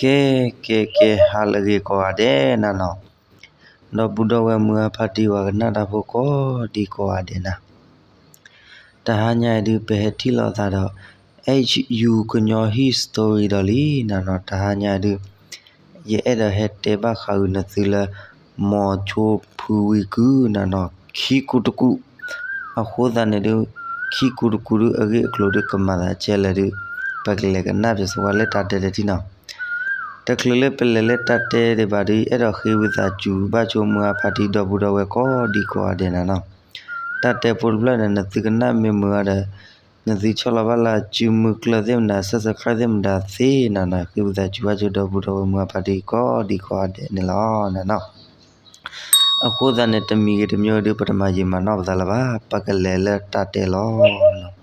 ကဲ ကဲ ကဲ ဟါလၢအဂ့ၤကိးဂၤဒဲးနၤနီၤ, ဒီပုၢ်ဒီဝဲၢ်မုၢ်အါဖါတံၢ် ပှၤကနၣ်တၢ်ဖိကိးဒံကိးဂၤဒဲးနၤ, တဟါညါအံၤဒုး ပဟဲထံၣ်လိာ်သးဒီး H U ကညီ history ဒီးလံနၤနီၤ, တဟါညါအံၤဒုး ယအဲၣ်ဒိးဟဲတဲဘၣ်ဃးအုးနသုလၢ မိၤဆိဖုဝံကုၢ်နၤနီၤ, ခံကူတကူာ်, အဃိသတးန့ၣ်ဒုး ခံကူတကူာ်ဒုး အဂ့ၢ်အကျိၤဒုး ကမၤသးကဲလဲၣ်ဒုး ပကလဲၤကနၣ်ပစီဝဲလၢတၢ်တဲတထံၣ်နီၤ. တချုးလၢပလဲၤလၢတၢ်တဲဒံးဘၣ်ဒုး အဲၣ်ဒိးဃ့ဝံသးစူၤဘၣ်ဆိမုၢ်အါဖါတံၢ် ဒီပုၢ်ဒီဝဲၢ်ကိးဒံကိးဂၤဒဲးနၤနီၤ, တၢ်တဲဖိတဖျၢၣ်န့ၣ် နသုကနၣ်မ့ၢ်မုာ်အါဒီး နသုဆီၣ်လီၤဘၣ်လၢစုမုၢ်ကျၢၢ်သ့ၣ်မတၤ subscribe သ့ၣ်မတၤသ့နၤနီၤ, ဃ့ဝံသးစူၤဘၣ်ဆိ ဒီပုၢ်ဒီဝဲၢ်မုၢ်အါဖါတံၢ်ကိးဒံကိးဂၤဒဲးန့ၣ်လီၤနၤနီၤ. အဃိသတးန့ၣ် တမံၤဂ့ၤတမံၤဂ့ၤဒုး ပတမၤယံာ်မၤနီၢ်ပသးလၢၤဘၣ်, ပကလဲၤလၢတၢ်တဲလီၤ.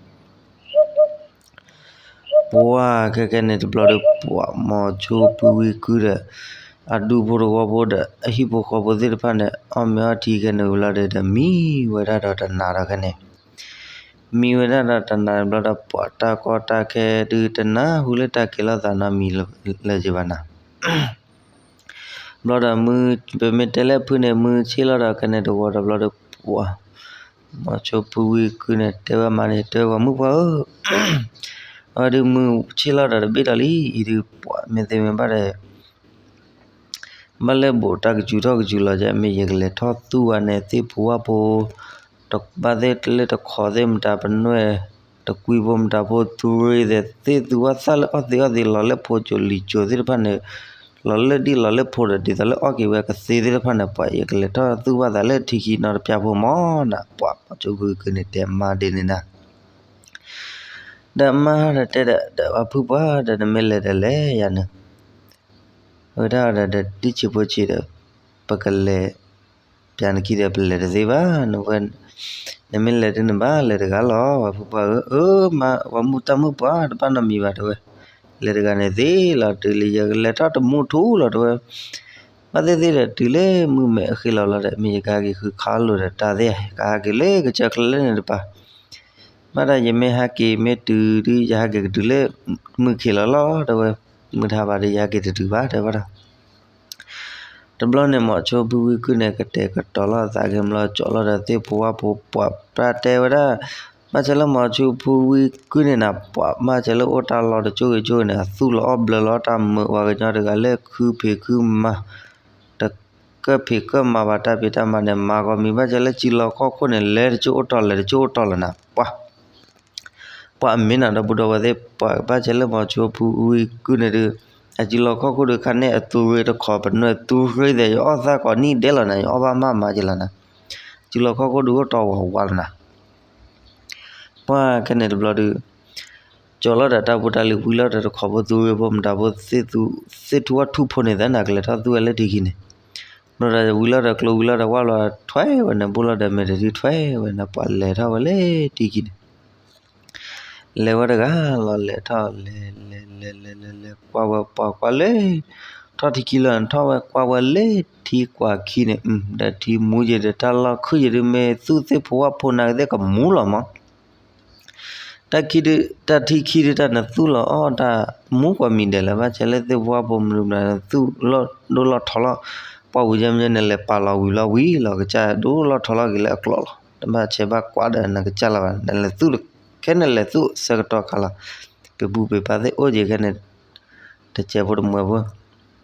ပှၤခဲကဲန့ၣ်တဘျီဒီး ပှၤမိၤဆိဖုဝံကုၢ်ဒီး အဒူဖိတဝီဖိဒီး အဟံၣ်ဖိဃီဖိသ့ၣ်တဖၣ်န့ၣ် အီၣ်မ့ၤအီထံခဲန့ၣ်ဝံၤလီၤဒီး မံဝဲဒၣ်ဒီးတနၤဒီးခဲန့ၣ်, မံဝဲဒၣ်ဒီးတနၤတဘျီဒီး ပှၤတၢ်ကီတၢ်ခဲဒုး တနၢ်ဟူလၢတၢ်ကဲၤလိာ်သးနီတမံၤလၢၤဘၣ်နၤ. ဘျီဒီးမုၢ် ပမ့ၢ်တဲလၢဖုန့ၣ် မုၢ်ဆ့ၣ်လီၤဒီးခဲန့ၣ်တဝီတဘျီဒီး ပှၤ မိၤဆိဖုဝံကုၢ်န့ၣ် တဲဝဲမါန့ၣ် တဲဝဲပှၤမုၣ်ပှၢ်ဧၢ, အဝဲဒုးမုၢ်ဆ့ၣ်လီၤဒီးတဘ့ၣ်ဒီးလံ, အံၤဒုး ပှၤမ့ၢ်သ့မ့ၢ်ဘၣ်ဒီး ဘၣ်လၢဘူးတၢ်ကစူၤထီၣ်ကစူၤလီၤကဲ မ့ၢ်ယကလဲၤထီၣ်သူၣ်ဝဲန့ၣ် သ့ၣ်ဖိဝၣ်ဖိ တဘၣ်သ့ၣ်လၢတခိးသ့ၣ်မတၤ ပနွဲၣ် တကွံဖိမတၤဖိ သူရ့သဲးသ့ၣ် သူဝဲသၣ်လၢအီၣ်သ့အီၣ်သ့ လီၤလၢဖိစိၤလံၤစိၤသ့ၣ်တဖၣ်န့ၣ်, လီၤလၢဒ်လီၤလၢဖိဒီး ဒ်သိးလၢအီၣ်က့ၤဝဲကသ့သ့ၣ်တဖၣ်န့ၣ် ပှၤယကလဲၤထီၣ်သူၣ်ဘၣ်သးလၢထံခံနီတပျၢ်ဖိမၢ်နၤ, ပှၤမိၤဆိဖုဝံကုၢ်န့ၣ် တဲမါဒ်န့ၣ်နၤ ဒီးမါဒီးတဲဒီး ဒီးပှၤဖုပှၢ်ဒီး နမ့ၢ်လဲၤဒီးလဲၤယၤန့ၣ်, အဝဲဒၣ်ဒီး ဒီးဒ်ဆံးဖိဆံးဒီး ပကလဲၤ ပျၢနခံဒီး ပလဲၤတသ့ဘၣ်, နမ့ၢ်လဲၤဒုးနဘၣ်လဲၤတဂၤလီၤ ပှၤဖုပှၢ်ဧၢ, အၢ မါ ပှၤမုၣ်တၢ်မုၣ်ပှၢ်တဘၣ်နီတမံၤဘၣ်တဲဝဲ, လဲၤတဂၤန့ၣ်သ့လီၤ တုၤလၢယကလဲၤထီၣ်တမူထူလီၤတဲဝဲ, ဘၣ်သ့ၣ်သ့ၣ်ဒီး တုၤလၢမုၢ်မဲာ်အဃ့လီၤလီၤဒီး မ့ၢ်ယကဟဲက့ၤဃုခးလိာ်ဒီးတၢ်သ့ၣ် ကဟဲက့ၤလၢကစၢၢ်ချၢလၢန့ၣ်တပၤ ဘၣ်ဒီးယမ့ၢ်ဟဲက့ၤမ့ၢ်တုၤဒုး ယဟဲက့ၤကတုၤလၢမုၢ်ခံးလီၤလီၤတဲဝဲ, မုၢ်ထါဘၣ်ဒီးယဟဲက့ၤတတုၤဘၣ်တဲဝဲဒၣ်. တဘျီန့ၣ် မိၤဆိဖုဝံကုၢ်န့ၣ် ကတဲာ်ကတီၤလိာ်သးက့ၤဘျီ ကၠီၤလီၤဒီးသ့ၣ်ဖိဝၣ်ဖိပှၤ ပၢ်တဲဝဲဒၣ်, ဘၣ်ဆၣ်လၢမိၤဆိဖုဝံကုၢ်န့ၣ်နၤ ပှၤဘၣ်ဆၣ်လၢအိၣ်တၢ်လီၢ်တကၠိဂ့ၤကၠိဂ့ၤန့ၣ် အသူၣ်လီၤအီၣ်ဘျၢလီၤတၢ်မုာ် ပှၤကညီတဂၤလၢခုဖံးခုမၤ တကၢၣ်ဖံးကၢၣ်မၤဘၣ်တၢ်ဖံးတၢ်မၤန့ၣ် မၤဂီၤမံၤဘၣ်ဆၣ်လၢစုလီၢ်ခီၣ်ခိၣ်န့ၣ် လဲၤတကၠိအိၣ်တီၢ်လဲၤတကၠိအိၣ်တီၢ်လီၤနၤ ပှၤ ပှၤအမ့ၢ်နၤဒီပုၢ်ဒီဝဲၢ်သ့ၣ် ပှၤဘၣ်ဆၣ်လၢမိၤဆိဖုဝံကုၢ်န့ၣ်ဒုး အစုလီၢ်ခီၣ်ခိၣ်ဒုးခါန့ၣ် အသူရ့တခီ ပနွဲၣ်သူရ့သဲး ယအီၣ်သၣ်ကိးနံၣ်ဒဲးလီၤနၤ ယအီၣ်ဘၣ်မးမးက့ၤလီၤနၤ, စုလီၢ်ခီၣ်ခိၣ်ဒုးအိၣ်တီၢ်ဝးဝးလီၤနၤ ပှၤခဲန့ၣ်တဘျီဒုး ကၠီၤလီၤဒီးတၢ်ဖိတၢ်လံၤ ဝံၤလီၤဒီးတခီဖိသူရ့ဖိမတၤဖိ သ့ၣ်ထူဝၣ်ထူဖိန့ၣ်သးနၤ ကလဲၤထီၣ်သူဝဲလၢထံခံန့ၣ်, ဘျီဒီးဝံၤလီၤဒီးကျိဝံၤလီၤဒီးဝၣ်လီၤထွဲဝဲန့ၣ် ဘိၣ်လီၤဒီးမဲာ်တဒုထွဲဝဲန့ၣ် ပှၤလဲၤထီၣ်ဝဲလၢထံခံန့ၣ် လဲၤဝဲတဂၤလီၤ လဲၤထီၣ်လဲၤလဲၤလဲၤလဲၤလဲၤလဲၤ ကွၢ်ဝဲပှၤကွၢ်လၢ ထီၣ်ထံခံလီၤ ထီၣ်ဝဲကွၢ်ဝဲလၢထံကွၢ်ခံန့ၣ် ဒီးထံမူယံၤဒီးတၢ်လီၢ်ခုယံၤဒုး မ့ၢ်သူၣ်သ့ၣ်ဖိဝၣ်ဖိနၤကသ့ၣ်ကမူလီၤမး တၢ်ခံဒုး တၢ်ထံခံဒုးတၢ်နသူၣ်လီၤအီၣ်တၢ်မူကွီၢ်မံၤဒဲးလၢၤ ဘၣ်ဆၣ်လၢသ့ၣ်ဖိဝၣ်ဖိမနုၤမနုၤ နသူၣ်လီၤဒိၣ်လီၤထီလီၤ ပှၢ်ဝံၤယဲမ့ၢ်န့ၣ် လဲၤပာ်လီၤဝံၤလီၤဝံၤလီၤ ကစၢ်ဒိၣ်လီၤထီလီၤက့ၤလၢအကျိၤလီၤ တဘၣ်ဆဲးဘၣ်ကွၢ်ဒီးနကစၢ်လၢၤဘၣ် နလဲၤသူၣ် ခဲန့ၣ်လဲၤသူၣ်ဆၢကတီၢ်ခါလီၤ ပပူၤပပၤသ့ၣ်အိၣ်က့ၤခဲန့ၣ် တစဲးဖိတမှဲၤဖိ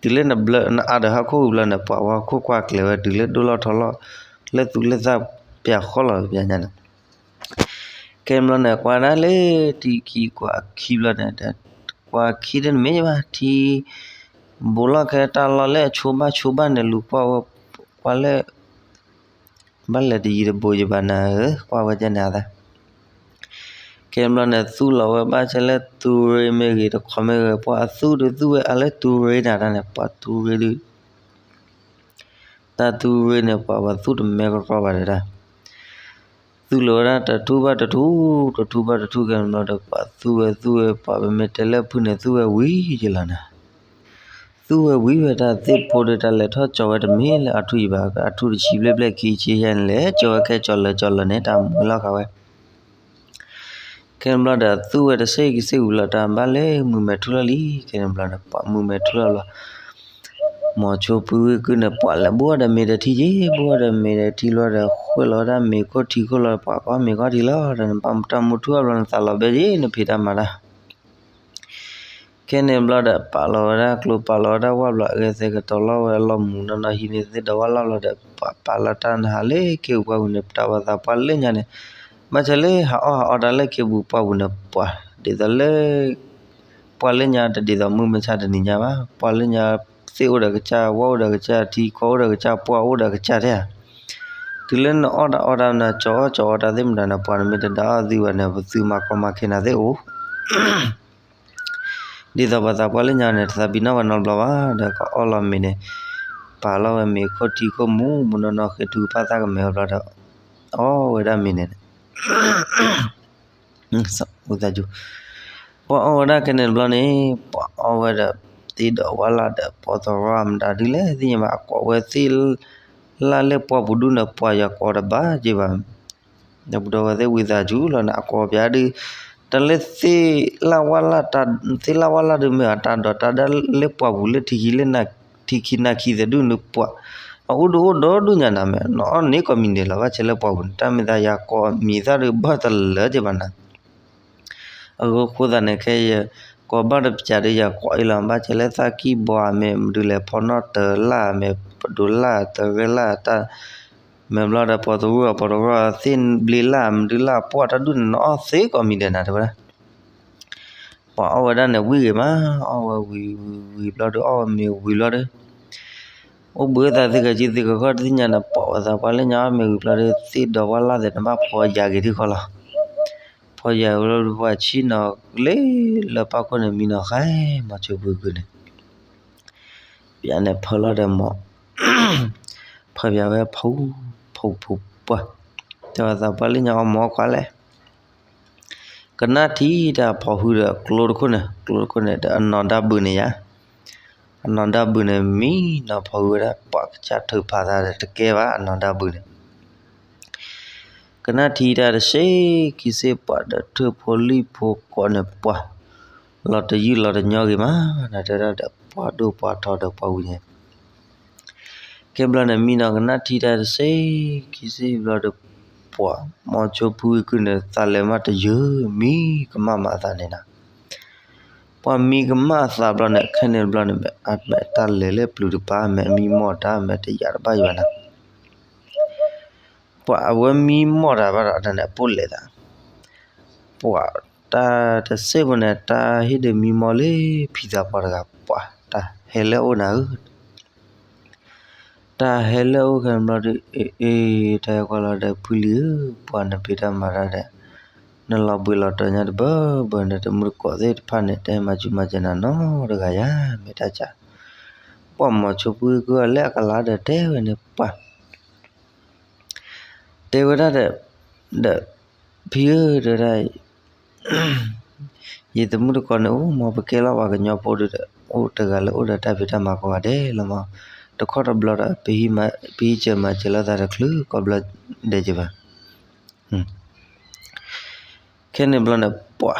တုၤလၢနဘျၢနအါဒီးဟီၣ်ခိၣ်ဝံၤဘျီန့ၣ် ပှၤဝဲဟီၣ်ခိၣ်ကွၢ်ကျဲၤဝဲ တုၤလၢဒိၣ်လီၤထီလီၤ လၢသူၣ်လၢသးပျၢၤဃီလီၤ ပျၢၤညါန့ၣ် ကဲဘျီန့ၣ် ကွၢ်ဒၣ်လၢထံခံကွၢ်ခံဘျီန့ၣ် ကွၢ်ခံဒ်နမ့ၢ်ဘၣ် ထံ ဘူးလီၢ်ခဲတၢ်လီၢ်လၢအဆိဘၣ်ဆိဘၣ်န့ၣ် လူၤကွၢ်ဝဲ ကွၢ်လၢ ဘၣ်လဲၤတယံၤတဘူးယဘၣ်နၤဧၢ ကွၢ်ဝဲဒ်န့ၣ်အသး ကဲဘျီန့ၣ် သူၣ်လီၤဝဲဘၣ်ဆၣ်လၢသူရ့မ့ၢ်ဂ့ၤ တခီမ့ၢ်ဂ့ၤ ပှၤအသူၣ်ဒုးသူၣ်ဝဲအါလၢသူရ့နၤတၢ်န့ၣ် ပှၤသူရ့ဒုး တၢ်သူရ့န့ၣ် ပှၤဝဲသူၣ်တမဲကရီဘၣ်တဒၣ် သူၣ်လီၤဝဲဒၣ်တထူၣ်ဘၣ်တထူၣ် တထူၣ်ဘၣ်တထူၣ်ကဲဘျီဒီး ပှၤသူၣ်ဝဲသူၣ်ဝဲ ပှၤပမ့ၢ်တဲလၢဖုန့ၣ် သူၣ်ဝဲဝံၤယလီၤနၤ သူၣ်ဝဲဝံၤဝဲတၢ်သ့ၣ်ဖိဒီးတၢ်လဲၤထီၣ်ကၠီၤဝဲတမ့ၢ်လၢအါထူၣ်ယဘၣ် အါထူၣ်တဆံဘျဲၣ်ဘျဲၣ်ခံဆံယဲၢ်န့ၣ်လဲၣ် ကၠီၤဝဲခဲကၠီၤလၢာ်ကၠီၤလၢာ်န့ၣ် တၢ်မုာ်လီၤဃာ်ဝဲ ကဲ ခဲန့ၣ်ဘျီဒီး သူဝဲတစဲးခံစဲးဝံၤလီၤ တၢ်ဘၣ်လဲၤမုၢ်မဲာ်ထူလီၤလံ. ခဲန့ၣ်ဘျီန့ၣ် ပှၤမုၢ်မဲာ်ထူလီၤဘျီ မိၤဆိဖုဝံကုၢ်န့ၣ် ပှၤလဲၤဘိၣ်ဒီးမ့ၤဒီးထံက့ၤ, ဘိၣ်ဒီးမ့ၤဒီးထံလီၤဒီး ဃ့ၣ်လီၤဝဲဒၣ်မ့ၤခိၣ်ထံခိၣ်လီၤ ပှၤကီၢ်မ့ၤကီၢ်ထံလီၤဒီး နပၢ်မူတၢ်မူထူအဘျီ နသးလီၤဘဲယ့ၣ် နဖံးတၢ်မၤတၢ် ခဲန့ၣ်ဘျီဒီး ပာ်လီၤဝဲဒၣ်ကျိ ပာ်လီၤဝဲဒၣ်ဝၣ်ဘျီ အဂဲၤသဲကတီၤလီၤဝဲအလီၢ်မူနီၢ်နီၢ်ဟံးန့ၢ်သ့ၣ်ဒီးဝၣ်လၢ်ဘျီဒီး ပှၤပာ်လီၤတၢ်နဟးလၢခ့ပူၤပှၢ်ပူၤန့ၣ် ပတၢ်ဝဲသးပှၢ်လၢညါန့ၣ် ဘၣ်ဆၣ်လၢဟးအီၣ်ဟးအီတၢ်လၢခ့ပူၤပှၢ်ပူၤန့ၣ် ပှၤဒ်သိးလၢ ပှၢ်လၢညါတဒ်သိးမုၢ်မဆါတနံၤညါဘၣ်. ပှၢ်လၢညါ သ့ၣ်အိၣ်ဒီးကစၢ်, ဝၣ်အိၣ်ဒီးကစၢ်, ထံကီၢ်အိၣ်ဒီးကစၢ်, ပှၢ်အိၣ်ဒီးကစၢ်ထဲဧါ. တုၤလၢနအီၣ်တၢ်အီတၢ်နကၠီအီၣ်ကၠီအီတၢ်သ့ၣ်မတၤန့ၣ် ပှၤနမ့ၢ်တဒါအီၣ်သုဘၣ်န့ၣ် ပသုမၤကီမၤခဲနၤသ့ၣ်အိၣ် ဒ်သိးပှၤသးပှၢ်လၢညါန့ၣ် တသးပ့ၤနီၣ်ဝဲနီတဘျီဘၣ် ဒီးကအီၣ်လီၤမ့ၤန့ၣ် ပာ်လီၤဝဲမ့ၤခိၣ်ထံခိၣ်မူမူနီၢ်နီၢ်ဃ့ထုကဖၣ်သၣ်ကမဲာ်ဝဲဘျီဒီး အီၣ်ဝဲဒၣ်မ့ၤန့ၣ် ဝံသးစူၤ ပှၤအီၣ်ဝဲဒၣ်ခဲန့ၣ်တဘျီန့ၣ် ပှၤအီၣ်ဝဲဒီးသ့ၣ်ဒီးဝၣ်လၢ်ဒီး ပီသရၣ်မတၤဒုလဲၣ်သ့ၣ်ညါဘၣ် အကိးဝဲသ့ၣ် လၢ်လၢပှၢ်ပူၤဒူၣ်န့ၣ် ပှၤယၤကိးတဘၣ်က့ဘၣ် ဒီးပဒီဝဲသ့ၣ်ဝံသးစူၤလီၤန့ၣ် အကိးပၠးဒုး တၢ်လၢသ့ၣ်လၢ်ဝၣ်လၢ် သ့ၣ်လၢ်ဝၣ်လၢ်ဒုးမ့ၢ်အတၢ်ဒိးတၢ်ဒၣ် လၢပှၢ်ပူၤလၢထံခံလၢ ထံခံနၢ်ခံသဒုးန့ၣ်ပှၤ အအိၣ်ဒုးအိၣ်ဒီဒူၣ်ညါနၤမ့ၢ် နအီၣ်န့ၢ်ကိးမံၤဒဲးလီၤ ဘၣ်ဆၣ်လၢပှၢ်ပူၤန့ၣ် တၢ်မ့ၢ်သးယၤကိးမံၤသၣ်ဒုးဘၣ်တလၢက့ဘၣ်နၤ အဃိဃိသတးန့ၣ် ခဲယကိးဘၣ်တပစၢ်ဒီးယၤကိးအံၤလီၤ ဘၣ်ဆၣ်လၢသးကံၢ်ဘီမ့ၢ် မဒုးလဲၤဖီနီၣ်တၢ်လၢ်မ့ၢ် ပဒိးလၢ်တရၢလၢ်တၢ် မ့ၢ်ဘျီဒီး ပီတရူၢ် ပီတရူၢ်သ့ၣ်ဘျ့လၢ် မဒုးလၢ်ပှၢ်တၢ်ဒူၣ်န့ၣ် နအီၣ်သ့ကိးမံၤဒဲးနၤတဲဝဲဒၣ် ပှၤအီၣ်ဝဲဒၣ်န့ၣ်ဝံၣ်ဂ့ၤမး အီၣ်ဝဲဝံၤဝံၤဘျီဒီး အီၣ်ဝဲမ့ၤဝံၤဘျီဒီး အိၣ်ဘှံးသးသုကစုသုကခီၣ်တသ့ၣ်ညါန့ၣ် ပိာ်ဝဲသးပှၢ်လၢညါအီၣ်မ့ၤဝံၤဘျီဒီး သ့ၣ်ဒီးဝၣ်လၢ်သ့ၣ်န့ၣ် ဘၣ်ဖီယၤက့ၤထံဃီလီၤ ဖီယၤဝံၤလီၤဒီး ပှၤဆံၣ်နီၤလၢလၢပၢ်ခိၣ်န့ၣ် မံနီၤဃဲ မိၤဆိဖုကုၢ်န့ၣ် ပၠးန့ၣ်ဖၢလီၤဒီးမိၤ ဖၢပၠးဝဲဖူ ဖူဖူပှၢ် တဲဝဲသးပှၢ်လၢညါအီၣ်မ့ၤအီၣ်ကွၢ်လဲၣ် ကနၣ်ထံတၢ်ဖီဟုဒီးကျိတခိၣ်န့ၣ် ကျိတခိၣ်န့ၣ်ဒီးအနီၢ်ဒါဘုးန့ၣ်ယါ အနီၢ်ဒါဘုးန့ၣ် မံနီၤဖီဟုဝဲဒၣ် ပှၤကစၢ်ထုးဖးသးဒီးတကဲဘၣ် အနီၢ်ဒါဘုးန့ၣ် ကနၣ်ထံတၢ်တစဲးခံစဲး ပှၤဒီးထၢၣ်ဖိလံၣ်ဖိကိးန့ၣ်ပှၤ လီၤတယုၢ်လီၤတညီဂ့ၤမး နတဲဒၣ်ဒီးပှၤဒိၣ်ပှၤထီဒီးပှၤဝံၤန့ၣ် ခဲဘျီန့ၣ် မံနီၤကနၣ်ထံတၢ်တစဲးခံစဲးဘျီဒီး ပှၤမိၤဆိဖုကုၢ်န့ၣ် သးလဲၤမးတယုၢ် မံကမၣ်မးအသးန့ၣ်နၤ ပှၤမံကမၣ်အသးဘျီန့ၣ် ခဲန့ၣ်ဘျီန့ၣ် အမဲာ်တၢ်လဲၤလၢပျုၤတပၤ အမဲာ်မံမီၢ်တၢ် အမဲာ်တယာ်တဘၣ်ယွၤနၤ ပှၤအဝဲမံမီၢ်တၢ်ဘၣ်ဒီး တၢ်န့ၣ်အပိၣ်လဲၤသး ပှၤတၢ်တစဲးဖိန့ၣ် တၢ်ဟ့ၣ်ဒုးမံမီၢ်လၢဖံသးပှၢ်တဂၤ ပှၤတၢ်ဟဲလၢအအိၣ်နၤဧၢ တၢ်ဟဲလၢအအိၣ်ခဲန့ၣ်ဘျီဒီး အ့ အ့ တၢ်ဟဲကွၢ်လီၤဒီး ဖုလံၤဧၢ ပှၤနဖံးတၢ်မၤတၢ်ဒီး နလီၤဘှံးလီၤတီၤညါတဘၢဘၢန့ၣ် တမူတကိးသ့ၣ်တဖၣ်န့ၣ် တဟဲမၤစူၤမၤစၢၤနၤနီတဂၤယါ မ့ၢ်တၢ်စး ပှၤမိၤဆိဖုကုၢ်အလဲၤအကလၤဒီးတဲဝဲန့ၣ် ပှၤ တဲဝဲဒၣ်ဒီး ဒီး ဖံဧၢ တဲဝဲဒၣ် ယတမူတကိးန့ၣ် အိၣ်မ့ၢ်ပကဲလီၤပှၤကညီဖိဒီး အိၣ်တဂၤလၢအိၣ်ဒီးတၢ်ဖံးတၢ်မၤကိးဂၤဒဲးလီၤမး, တခီတဘျီဒီး ပဟံးစၢၤမၤစၢၤလိာ်သးတချုးကိးဘျီဒဲးက့ဘၣ်. ခဲန့ၣ်ဘျီန့ၣ် ပှၤ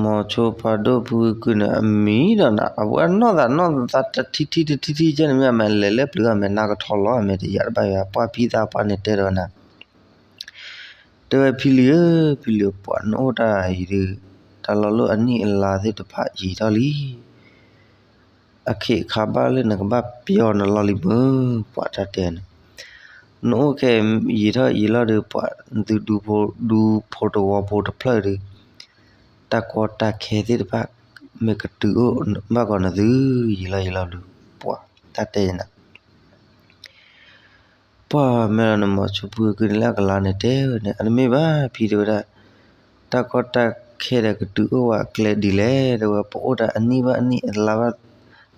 မိၤဆိဖးဒိၣ်ဖုကုၢ်န့ၣ် အမံဒီးနၤ အဝဲနီၢ်သးနီၢ်သးတထံထံတထံထံကဲန့ၣ်မ့ၢ် အမဲာ်လဲၤလၢပျုၤအမဲာ်နါကထီလီၤ အမဲာ်တယာ်တဘၣ်ယွၤ ပှၤဖံသးပှၢ်န့ၣ်တဲဒီးနၤ တဲဝဲဖံလံၤဧၢ ဖံလံၤဧၢ ပှၤနအိၣ်တၢ်အံၤဒီး တၢ်လီၤလိၢ်အနံၣ်အလါသ့ၣ်တဖၣ်ယံာ်ထီၣ်လံ အခ့အခါဘၣ်လၢနကဘၣ်ပျီနလီၢ်လံမ့ၢ် ပှၤတၢ်တဲန့ၣ် နအိၣ်ခဲအံၤယံာ်ထီၣ်ယံာ်လီၤဒီး ပှၤသုဒူဖိတဝီဖိတဖျၢၣ်ဒီး တၢ်ကီတၢ်ခဲသ့ၣ်တဖၣ် မ့ၢ်ကတုၤအိၣ်ဘၣ်ကီးနသု ယံာ်လီၤယံာ်လီၤဒီး ပှၤတၢ်တဲယၤန့ၣ် ပှၤမ့ၢ်လီၤန့ၣ် မိၤဆိဖုကုၢ်န့ၣ်လၢအကလၤန့ၣ်တဲဝဲန့ၣ် အတမ့ၢ်ဘၣ်ဖံတဲဝဲဒၣ် တၢ်ကီတၢ်ခဲဒီးကတုၤအိၣ်ဝဲအကျဲဒ်လဲၣ် တဲဝဲ ပအိၣ်တၢ်အနံၣ်ဘၣ်အနံၣ်အလါဘၣ်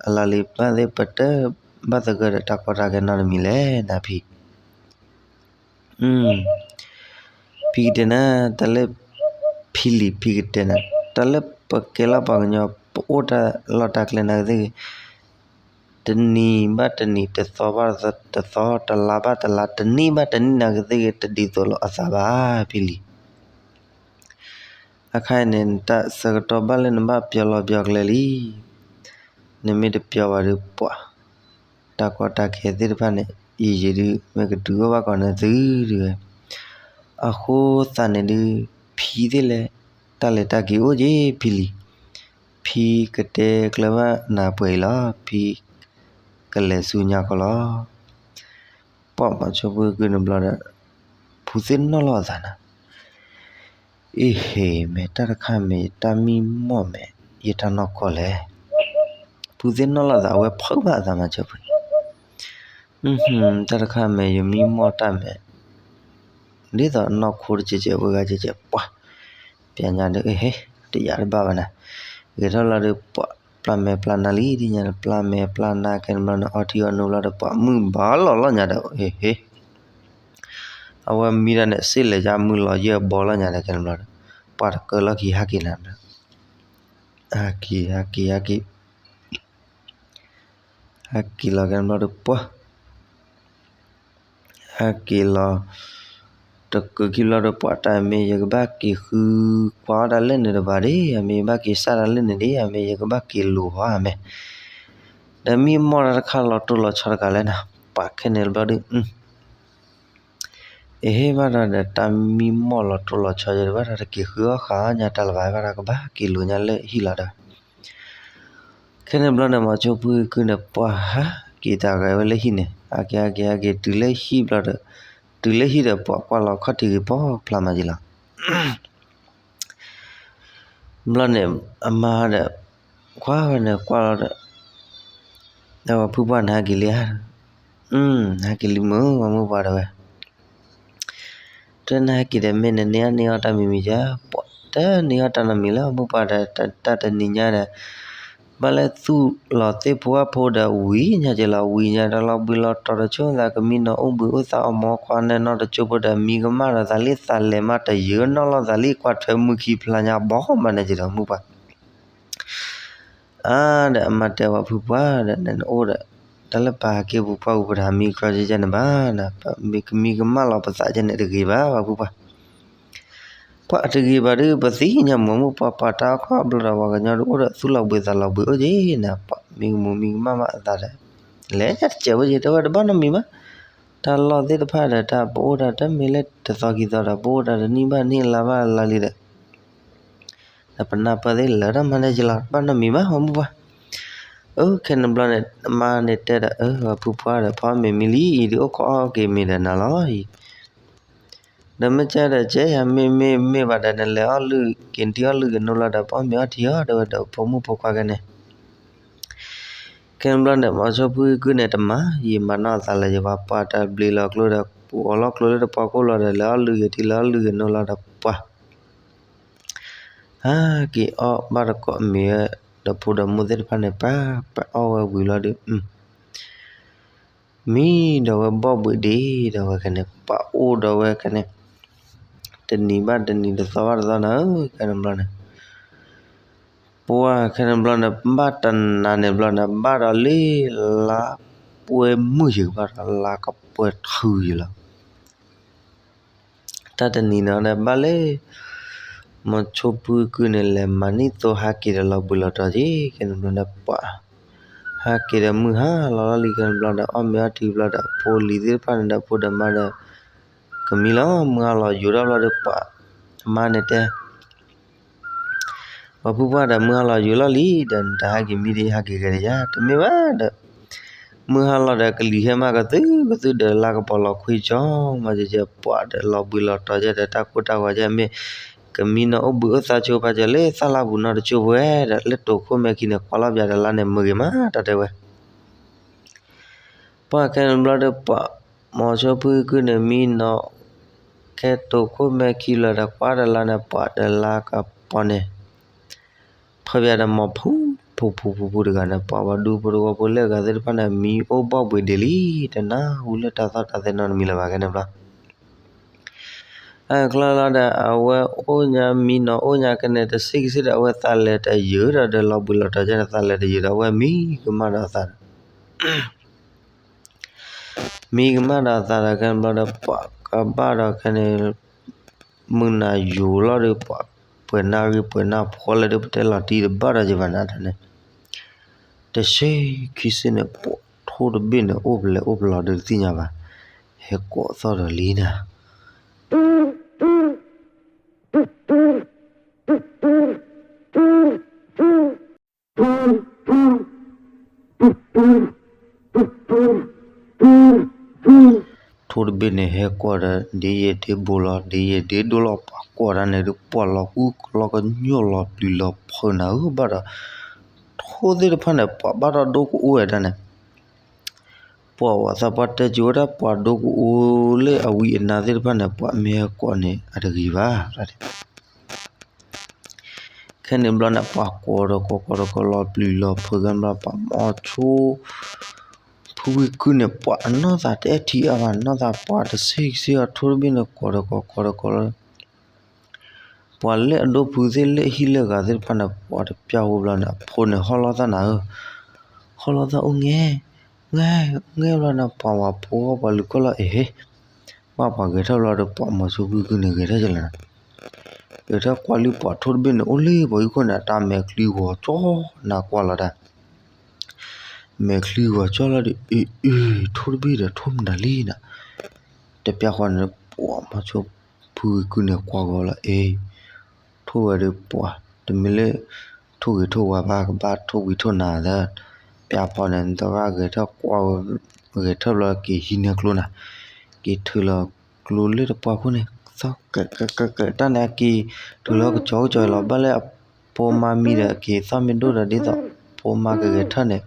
အလါလံ ဘၣ်သ့ၣ်ပတဘၣ်သဂၢၢ်ဒီးတၢ်ကီတၢ်ခဲနီတမံၤလဲၣ် နဖံ ဖံကတဲနၤ တၢ်လၢ ဖံလံၤဖံကတဲနၤ တၢ်လၢပကဲလီၤပှၤကညီ ပအိၣ်တၢ်လီၢ်တၢ်ကျဲနာ်က့သ့ၣ်ဂ့ၤ တနံၤဘၣ်တနံၤ တသီဘၣ်တသီ တလါဘၣ်တလါ တနံၣ်ဘၣ်တနံၣ်နာ်က့သ့ၣ်ဂ့ၤ တဒ်သိးလိာ်အသးဘၣ် ဖံလံၤ အခါအံၤန့ၣ် နတၢ်ဆၢကတီၢ်ဘၣ်လၢနဘၣ်ပျီလီၤပျီကျဲလံ. နမ့ၢ်တပျီဘၣ်ဒီးပှၤ တၢ်ကီတၢ်ခဲသ့ၣ်တဖၣ်န့ၣ် ယံာ်ယံာ်ဒုး မ့ၢ်ကတုၤအိၣ်ဘၣ်ကီးနသုဒုးဝဲ. အဃိသတးန့ၣ်ဒုး ဖံသ့ၣ်လဲၣ် တၢ်လဲၤတၢ်က့ၤအိၣ်က့ၤဖံလံ. ဖံကတဲကျၢၤဘၣ်နၤပှဲၤအံၤလီၤ. ဖံကလဲၤဆူညါခီလီၤ. ပှၤမၤဆိဖုကုန့ၣ်ဘျီဒီး ဖုသ့ၣ်နီၣ်လီၤအသးနၤ အ့ဟ့ မ့ၢ်တၢ်တခါမ့ၢ်ယတၢ်မံမီၢ်မ့ၢ် ယတၢ်နီၢ်ကီၢ်လဲၣ်. ဖုသ့ၣ်နီၣ်လီၤသး အဝဲဖုးဘၣ်အသးမၤဆိဖု, တၢ်တခါမ့ၢ် ယမံမီၢ်တၢ်မ့ၢ် ဒ်သိးနီၢ်ခိတကဲးကဲး ဝဲဂၤကဲးကဲး ပှၤ ပျဲညါဒီး အ့ဟ့ တယာ်တဘၣ်ဘၣ်နၤ, ဂဲၤထီၣ်လီၤဒီး ပှၤပျၢ်မဲာ်ပျၢ်နါလံ ဒ်ညါန့ၣ် ပျၢ်မဲာ်ပျၢ်နါခဲန့ၣ်ဘျီန့ၣ် အီထံအီနိဘျီဒီး ပှၤမုၢ်ဘၣ်လီၤလီၤညါဒီး အ့ဟ့ အဝဲမံတၢ်န့ၣ် စ့ၢ်လဲၤယါမုၢ်လီၤယဲၢ်ဘီလီၤညါဒီး ခဲန့ၣ်ဘျီဒီး ပှၤတကၢလီၢ်ခံဟဲက့ၤနၤ, ဟဲက့ၤ ဟဲက့ၤ ဟဲက့ၤ, ဟဲက့ၤလီၤခဲန့ၣ်ဘျီဒီးပှၤ ဟဲက့ၤလီၤ တကၢခံဘျီဒီးပှၤ တၢ်မ့ၢ်ယကဘၣ်က့ၤဃုကွၢ်အီၣ်တၢ်လၢန့ၣ်တဘၣ်ဒ့ၣ်, အမ့ၢ်ယဘၣ်က့ၤစၢ်တၢ်လၢန့ၣ်ဒ့ၣ်, အမ့ၢ်ယကဘၣ်က့ၤလိာ်ဟီအမဲာ်, ဒီးမံမီၢ်တၢ်တခါလီၤတိၢ်လီၤဆီတဂၤလဲၣ်နၤ, ပှၤခဲန့ၣ်ဘျီဒီး အ့ဟ့ ဘၣ်ဒီး တၢ်မံမီၢ်လီၤတိၢ်လီၤဆီယဲၢ်တဘၣ်ဒီး တက့ၤဃုအီၣ်ဃာ်ညါတၢ်လၢၤဘၣ် ဘၣ်ဒီးကဘၣ်က့ၤလိာ်ညါလၢဟံၣ်လီၤဒီး ခဲန့ၣ်ဘျီန့ၣ် မၤဆိဖုကုန့ၣ် ပှၤဟးက့ၤတၢ်ဂဲၤဝဲလၢဟံၣ်န့ၣ် ဟဲက့ၤ ဟဲက့ၤ ဟဲက့ၤ တုၤလၢဟံၣ်ဘျီဒီး တုၤလၢဟံၣ်ဒီး ပှၤကွၢ်လီၤခီၣ်ထံးဂ့ၤ ပှၤဖျါမၤက့ၤလီၤ ဘျီန့ၣ် အမါဒီး ကွၢ်ဝဲန့ၣ်ကွၢ်လီၤဒီး ဒီးပှၤဖုပှၢ်န့ၣ် ဟဲက့ၤလံဧါ, ဟဲက့ၤလံမုၢ် ပှၤမုၢ်ပှၢ်ဒၣ်ဝဲ တဲနဟဲက့ၤဒီး မ့ၢ်နန့ၢ်အီၣ်န့ၢ်အီတၢ်မံၤမံၤဧါ, ပှၤတန့ၢ်အီၣ်တၢ်နီတမံၤလၢ ပှၤမုၢ်ပှၢ်ဒီး တၢ်တနံၤညါဒီး ဘၣ်လၢသူၣ်လီၤသ့ၣ်ဖိအဖိဒီး ဝံၤညါက့ၤလီၤ, ဝံၤညါဒီး လီၤဘှံးလီၤတီၤတဆိသး ကမံနီၤအိၣ်ဘှံးအိၣ်သါအီၣ်မီၤခွါန့ၣ် နီတကၠိဖိဒီး မံကမၣ်ဒီးသးလံ သးလဲၤမးတယၢၤနီၣ်လီၤသးလံ ကွၢ်ထွဲမုၢ်ခံဖျါညါဘီမးန့ၣ်က့ၤဒီး မုၢ်ပှၢ် အါ ဒီးအမါတဲပှၤဖုပှၢ်ဒီး နအိၣ်ဒီး တၢ်လၢပဟးက့ၤပူၤပှၢ်ပူၤ ပတဟးမံကီကဲန့ၣ်ဘၣ်, ပမံကမၣ်လီၤပသးကဲန့ၣ်တဂ့ၤဘၣ် ပှၤဖုပှၢ်, ပှၤတဂ့ၤဘၣ်ဒီး ပသ့ၣ်ညါမုၢ်မုၢ်ပှၢ်ပှၢ်တၢ်ခီဘျီဒီး ပှၤကညီဒုးအိၣ်ဒီးသူၣ်လီၤဘှံးသးလီၤဘှံးအိၣ်က့ၤနၤ, ပှၤမံကမူၤမံကမၣ်ဘၣ်အသးဒီး လဲၤညါတစဲးဝဲက့ၤ တဲဝဲတဘၣ်နီတမံၤဘၣ်, တၢ်လီၢ်သ့ၣ်တဖၣ်ဒီး တၢ်ပအိၣ်တၢ်တမ့ၢ်လၢတသီခံသီဒီး ပအိၣ်တၢ်တနံၣ်ဘၣ်နံၣ်လါဘၣ်လါလံဒီး ဒီးပနၢ်ပၢၢ်သ့ၣ်လၢတၢ်မၤန့ၣ်က့ၤလီၤ တဘၣ်နီတမံၤဘၣ် ပှၤမုၢ်ပှၢ်, အခဲန့ၣ်ဘျီန့ၣ် အမါန့ၣ်တဲဒီး အၢ ပှၤဖုပှၢ်ဒီး ဖီမ့ၤမံလံအံၤ ဒုးအိၣ်ခိးအီၣ်က့ၤမ့ၤဒီးနၤလီၤအံၤ, ဒီးမ့ၢ်ကဲဒီးကဲယၤ မ့ၢ်မ့ၢ်မ့ၢ်ဘၣ်ဒီး နလဲၤအီၣ်လုၢ်က့ၤထံအီၣ်လုၢ်က့ၤနိလီၤဒီး ပအီၣ်မ့ၤအီထံအီၣ် တဲဝဲဒီးဖိမုၣ်ဖိခွါခဲန့ၣ် ခဲန့ၣ်ဘျီန့ၣ် မၤဆိဖုကုန့ၣ် တမၤယံာ်မၤနီၢ်အသးလၢၤယၤ ပှၤတၢ်ဘျ့လီၤကျိဒီး ပှၤလီၤကျိလၢတပှၢ်ခိၣ်လီၤဒီး လဲၤအီၣ်လုၢ်ဂ့ၤထံ လဲၤအီၣ်လုၢ်ဂ့ၤနိလီၤဒီးပှၤ ဟးက့ၤအီၣ်ဘၣ်တကိးမ့ၤဝဲ ဒီးဖိဒီးမိၢ်သ့ၣ်တဖၣ်န့ၣ် ပှၤ ပှၤအီၣ်ဝဲဝံၤလီၤဒီး မံဒီးဝဲဘီၣ်ဘှံးဒ့ဒီးဝဲခဲန့ၣ် ပှၤအိၣ်ဒီးဝဲခဲန့ၣ် တနံၤဘၣ်တနံၤ တသီဘၣ်တသီနၤဧၢ ခဲန့ၣ်ဘျီန့ၣ် ပှၤခဲန့ၣ်ဘျီန့ၣ် ဘၣ်တနၤန့ၣ်ဘျီန့ၣ် ဘၣ်ဒီးလၢ လါပှဲၤမုၢ်ယံၤဘၣ်ဒီး လါကပှဲၤထူယံၤလီၤ တၢ်တနံၤန့ၣ်ဒီး ဘၣ်လၢ မၤဆိဖုကုန့ၣ် လဲၤမၤနံၣ်သိဟးက့ၤဒီးလီၤဘှံးလီၤတီၤက့ၤ ခဲန့ၣ်ဘျီန့ၣ် ပှၤ ဟးက့ၤဒီးမုၢ်ဟါလီၤလီၤလံ ခဲန့ၣ်ဘျီဒီး အီၣ်မ့ၤအီထံဘျီဒီး အဖိလံၤသ့ၣ်တဖၣ်န့ၣ်ဒီး ဖိဒီးမါဒီး ကမံလီၤ မုၢ်ဟါလီၤယိာ်ထီၣ်ဘျီဒီး ပှၤ အမါန့ၣ်တဲ ပှၤဖုပှၢ်ဒီး မုၢ်ဟါလီၤယိာ်လီၤလံဒီး နတဟးက့ၤမံဒီး ဟးက့ၤဂဲၤဒီးယၤ တမ့ၢ်ဘၣ်ဒီး မုၢ်ဟါလီၤဒီး ကလံၤဟဲမးကသုကသုဒီးလါကပီၤလီၤခွံကၠီ မၤစၢၤစၢၤ ပှၤဒီးလီၤဘှံးလီၤတီၤကဲဒီး တၢ်ကိၢ်တၢ်ဂီၤကဲမ့ၢ် ကမံနီၤအိၣ်ဘှံးအိၣ်သါဆိပာ်စၢၤလၢသၣ်လါပူၤနီတကၠိဖဲဒီး လၢတိာ်ခိၣ်မဲာ်ခံန့ၣ် ကွၢ်လီၤပၠးဒီးလါန့ၣ် မုာ်ဂ့ၤမး တၢ်တဲဝဲ ပှၤခဲန့ၣ်ဘျီဒီး ပှၤမၤဆိဖုကုန့ၣ် မံနီၤ ခဲတိာ်ခိၣ်မဲာ်ခံလီၤဒီး ကွၢ်ဒီးလါန့ၣ် ပှၤဒီးလါကပီၤန့ၣ် ဖၢပၠးဒီးမီၤဖူ ဖူဖူဖူဖူတဂၤန့ၣ် ပှၤဘၣ်ဒူဖိတဝီဖိလၢအဂၤသ့ၣ်တဖၣ်န့ၣ် မံအိၣ်ဘီၣ်ဘှံးဒ့လံ တနၢ်ဟူလၢတၢ်သီၣ်တၢ်သဲနီတမံၤလၢၤဘၣ် ခဲန့ၣ်ဘျီ အချီလီၤဒီး အဝဲအိၣ်ညါမံနီၤအိၣ်ညါကဲန့ၣ် တဆံးကဆံးဒီး အဝဲသးလဲၤတယုာ်ဒီး ဒီးလီၤဘှံးလီၤတီၤကဲန့ၣ် သးလဲၤတယုာ်ဒီး အဝဲမံကမၣ်ဒီးအသးဒီး မံကမၣ်ဒီးအသးဒီး ခဲန့ၣ်ဘျီဒီး ပှၤကဘၣ်ဒီးခဲန့ၣ် မုၢ်နၤယိာ်လီၤဒီး ပှၤ ပှဲၤနၢ်ဂ့ၢ်ပှဲၤနၢ်ဖှီၣ်လၢဒုးပတဲလီၤတံၢ်တဘၣ်ဒီးယဘၣ်နၤတၢ်န့ၣ်, တဆံခံဆ့န့ၣ် ပှၤထိၣ်တဘ့ၣ်န့ၣ် အိၣ်ပလဲၤအိၣ်ပလီၤဒီးတသ့ၣ်ညါဘၣ်, ဟဲကိးသီၣ်ဒီးလံနၤ ထိၣ်တဘ့ၣ်န့ၣ်ဟဲကွၢ်ဒီး ဒ်ယဲၢ်ဒ့ဘိလီၤ ဒ်ယဲၢ်ဒ့ဒိၣ်လီၤ ပှၤကွၢ်တၢ်န့ၣ်ဒုး ပှၤလီၤဃူလီၤကညီၢ်လီၤပျံၤလီၤဖုးနၤဧၢဘၣ်ဒီး, ထိၣ်သ့ၣ်တဖၣ်န့ၣ် ပှၤဘၣ်ထီၣ်ဒိကအိၣ်ဝဲဒၣ်န့ၣ် ပှၤဝဲသးပှၢ်တဲကၠိဝဲဒၣ် ပှၤဒိကအိၣ်လၢအဝံအနါသ့ၣ်တဖၣ်န့ၣ် ပှၤမ့ၢ်ဟဲကွၢ်န့ၣ် အတဂ့ၤဘၣ် ခဲန့ၣ်ဘျီန့ၣ် ပှၤကိးဒီးကိး ကိးဒီးကိး လီၤပျံၤလီၤဖုး ခဲန့ၣ်ဘျီ ပှၤမိၤဆိ ဖုဝံကုၢ်န့ၣ် ပှၤအနီၢ်သးတအဲၣ်ထံအါဘၣ် နီၢ်သးပှၤတဆံးဆံးအီၤ ထိၣ်တဘ့ၣ်န့ၣ် ကိးဒီးကိး ကိးဒီးကိးလီၤ ပှၤလၢအဒိၣ်ဖုးသ့ၣ်လၢဟံၣ်လၢဂၤသ့ၣ်တဖၣ်န့ၣ် ပှၤတပျၢ်ဝဲဘျီန့ၣ် အဖိန့ၣ်ဟီၣ်လီၤသးနၤဧၢ, ဟီၣ်လီၤသးအိၣ်ငဲ, ငဲ, အိၣ်ငဲဘျီန့ၣ် ပှၤဝၤဖိဟီၣ်ပှၤလုၢ်ခီၣ်လီၤ အ့ဟ့, ဘၣ်ပှၤဂဲၤထၢၣ်ဘျီဒီး ပှၤမိၤဆိဖုဝံကုၢ်န့ၣ် ဂဲၤထၢၣ်ကလၢာ်နၤ, ဂဲၤထၢၣ်ကွၢ်လံ ပှၤထိၣ်တဘ့ၣ်န့ၣ် အိၣ်လၢပှၤဟံၣ်ခိၣ်န့ၣ် အတၢ်မဲာ်ချံဂီၤကၠီ နၤကွၢ်လီၤတၢ် မဲာ်ချံဂီၤကၠီလီၤဒီး အ့ အ့ ထိၣ်တဘ့ၣ်ဒီးထိၣ်မတၤလံနၤ, တပျၢ်ဃီန့ၣ် ပှၤမိၤဆိဖုဝံကုၢ်န့ၣ် ကွၢ်ဂီၤလီၤ အ့ ထိၣ်ဝဲဒီးပှၤ တမ့ၢ်လၢ ထိၣ်ဂ့ၤထိၣ်ဝါဘၣ် ကဘၣ်ထိၣ်ဝံၤထိၣ်နၤဒီး ပျၢ်ဖီန့ၣ် တဂၤဂဲၤထၢၣ်ကွၢ် ဂဲၤထၢၣ်ဘျီက့ၤဟံးန့ၢ်ကျိနၤ, က့ၤထုးလီၤကျိလၢတပှၢ်ခိၣ်န့ၣ် သီၣ်ကဲးကဲးကဲးကဲး တၢ်န့ၣ်အက့ၤထုးလီၤကစီၤကစီၤလီၤ ဘၣ်လၢအဖိမါမံဒီး က့ၤသီၣ်မ့ၢ်ဒိၣ်ဒီး ဒ်သိးဖိမါကဂဲၤထၢၣ်န့ၣ်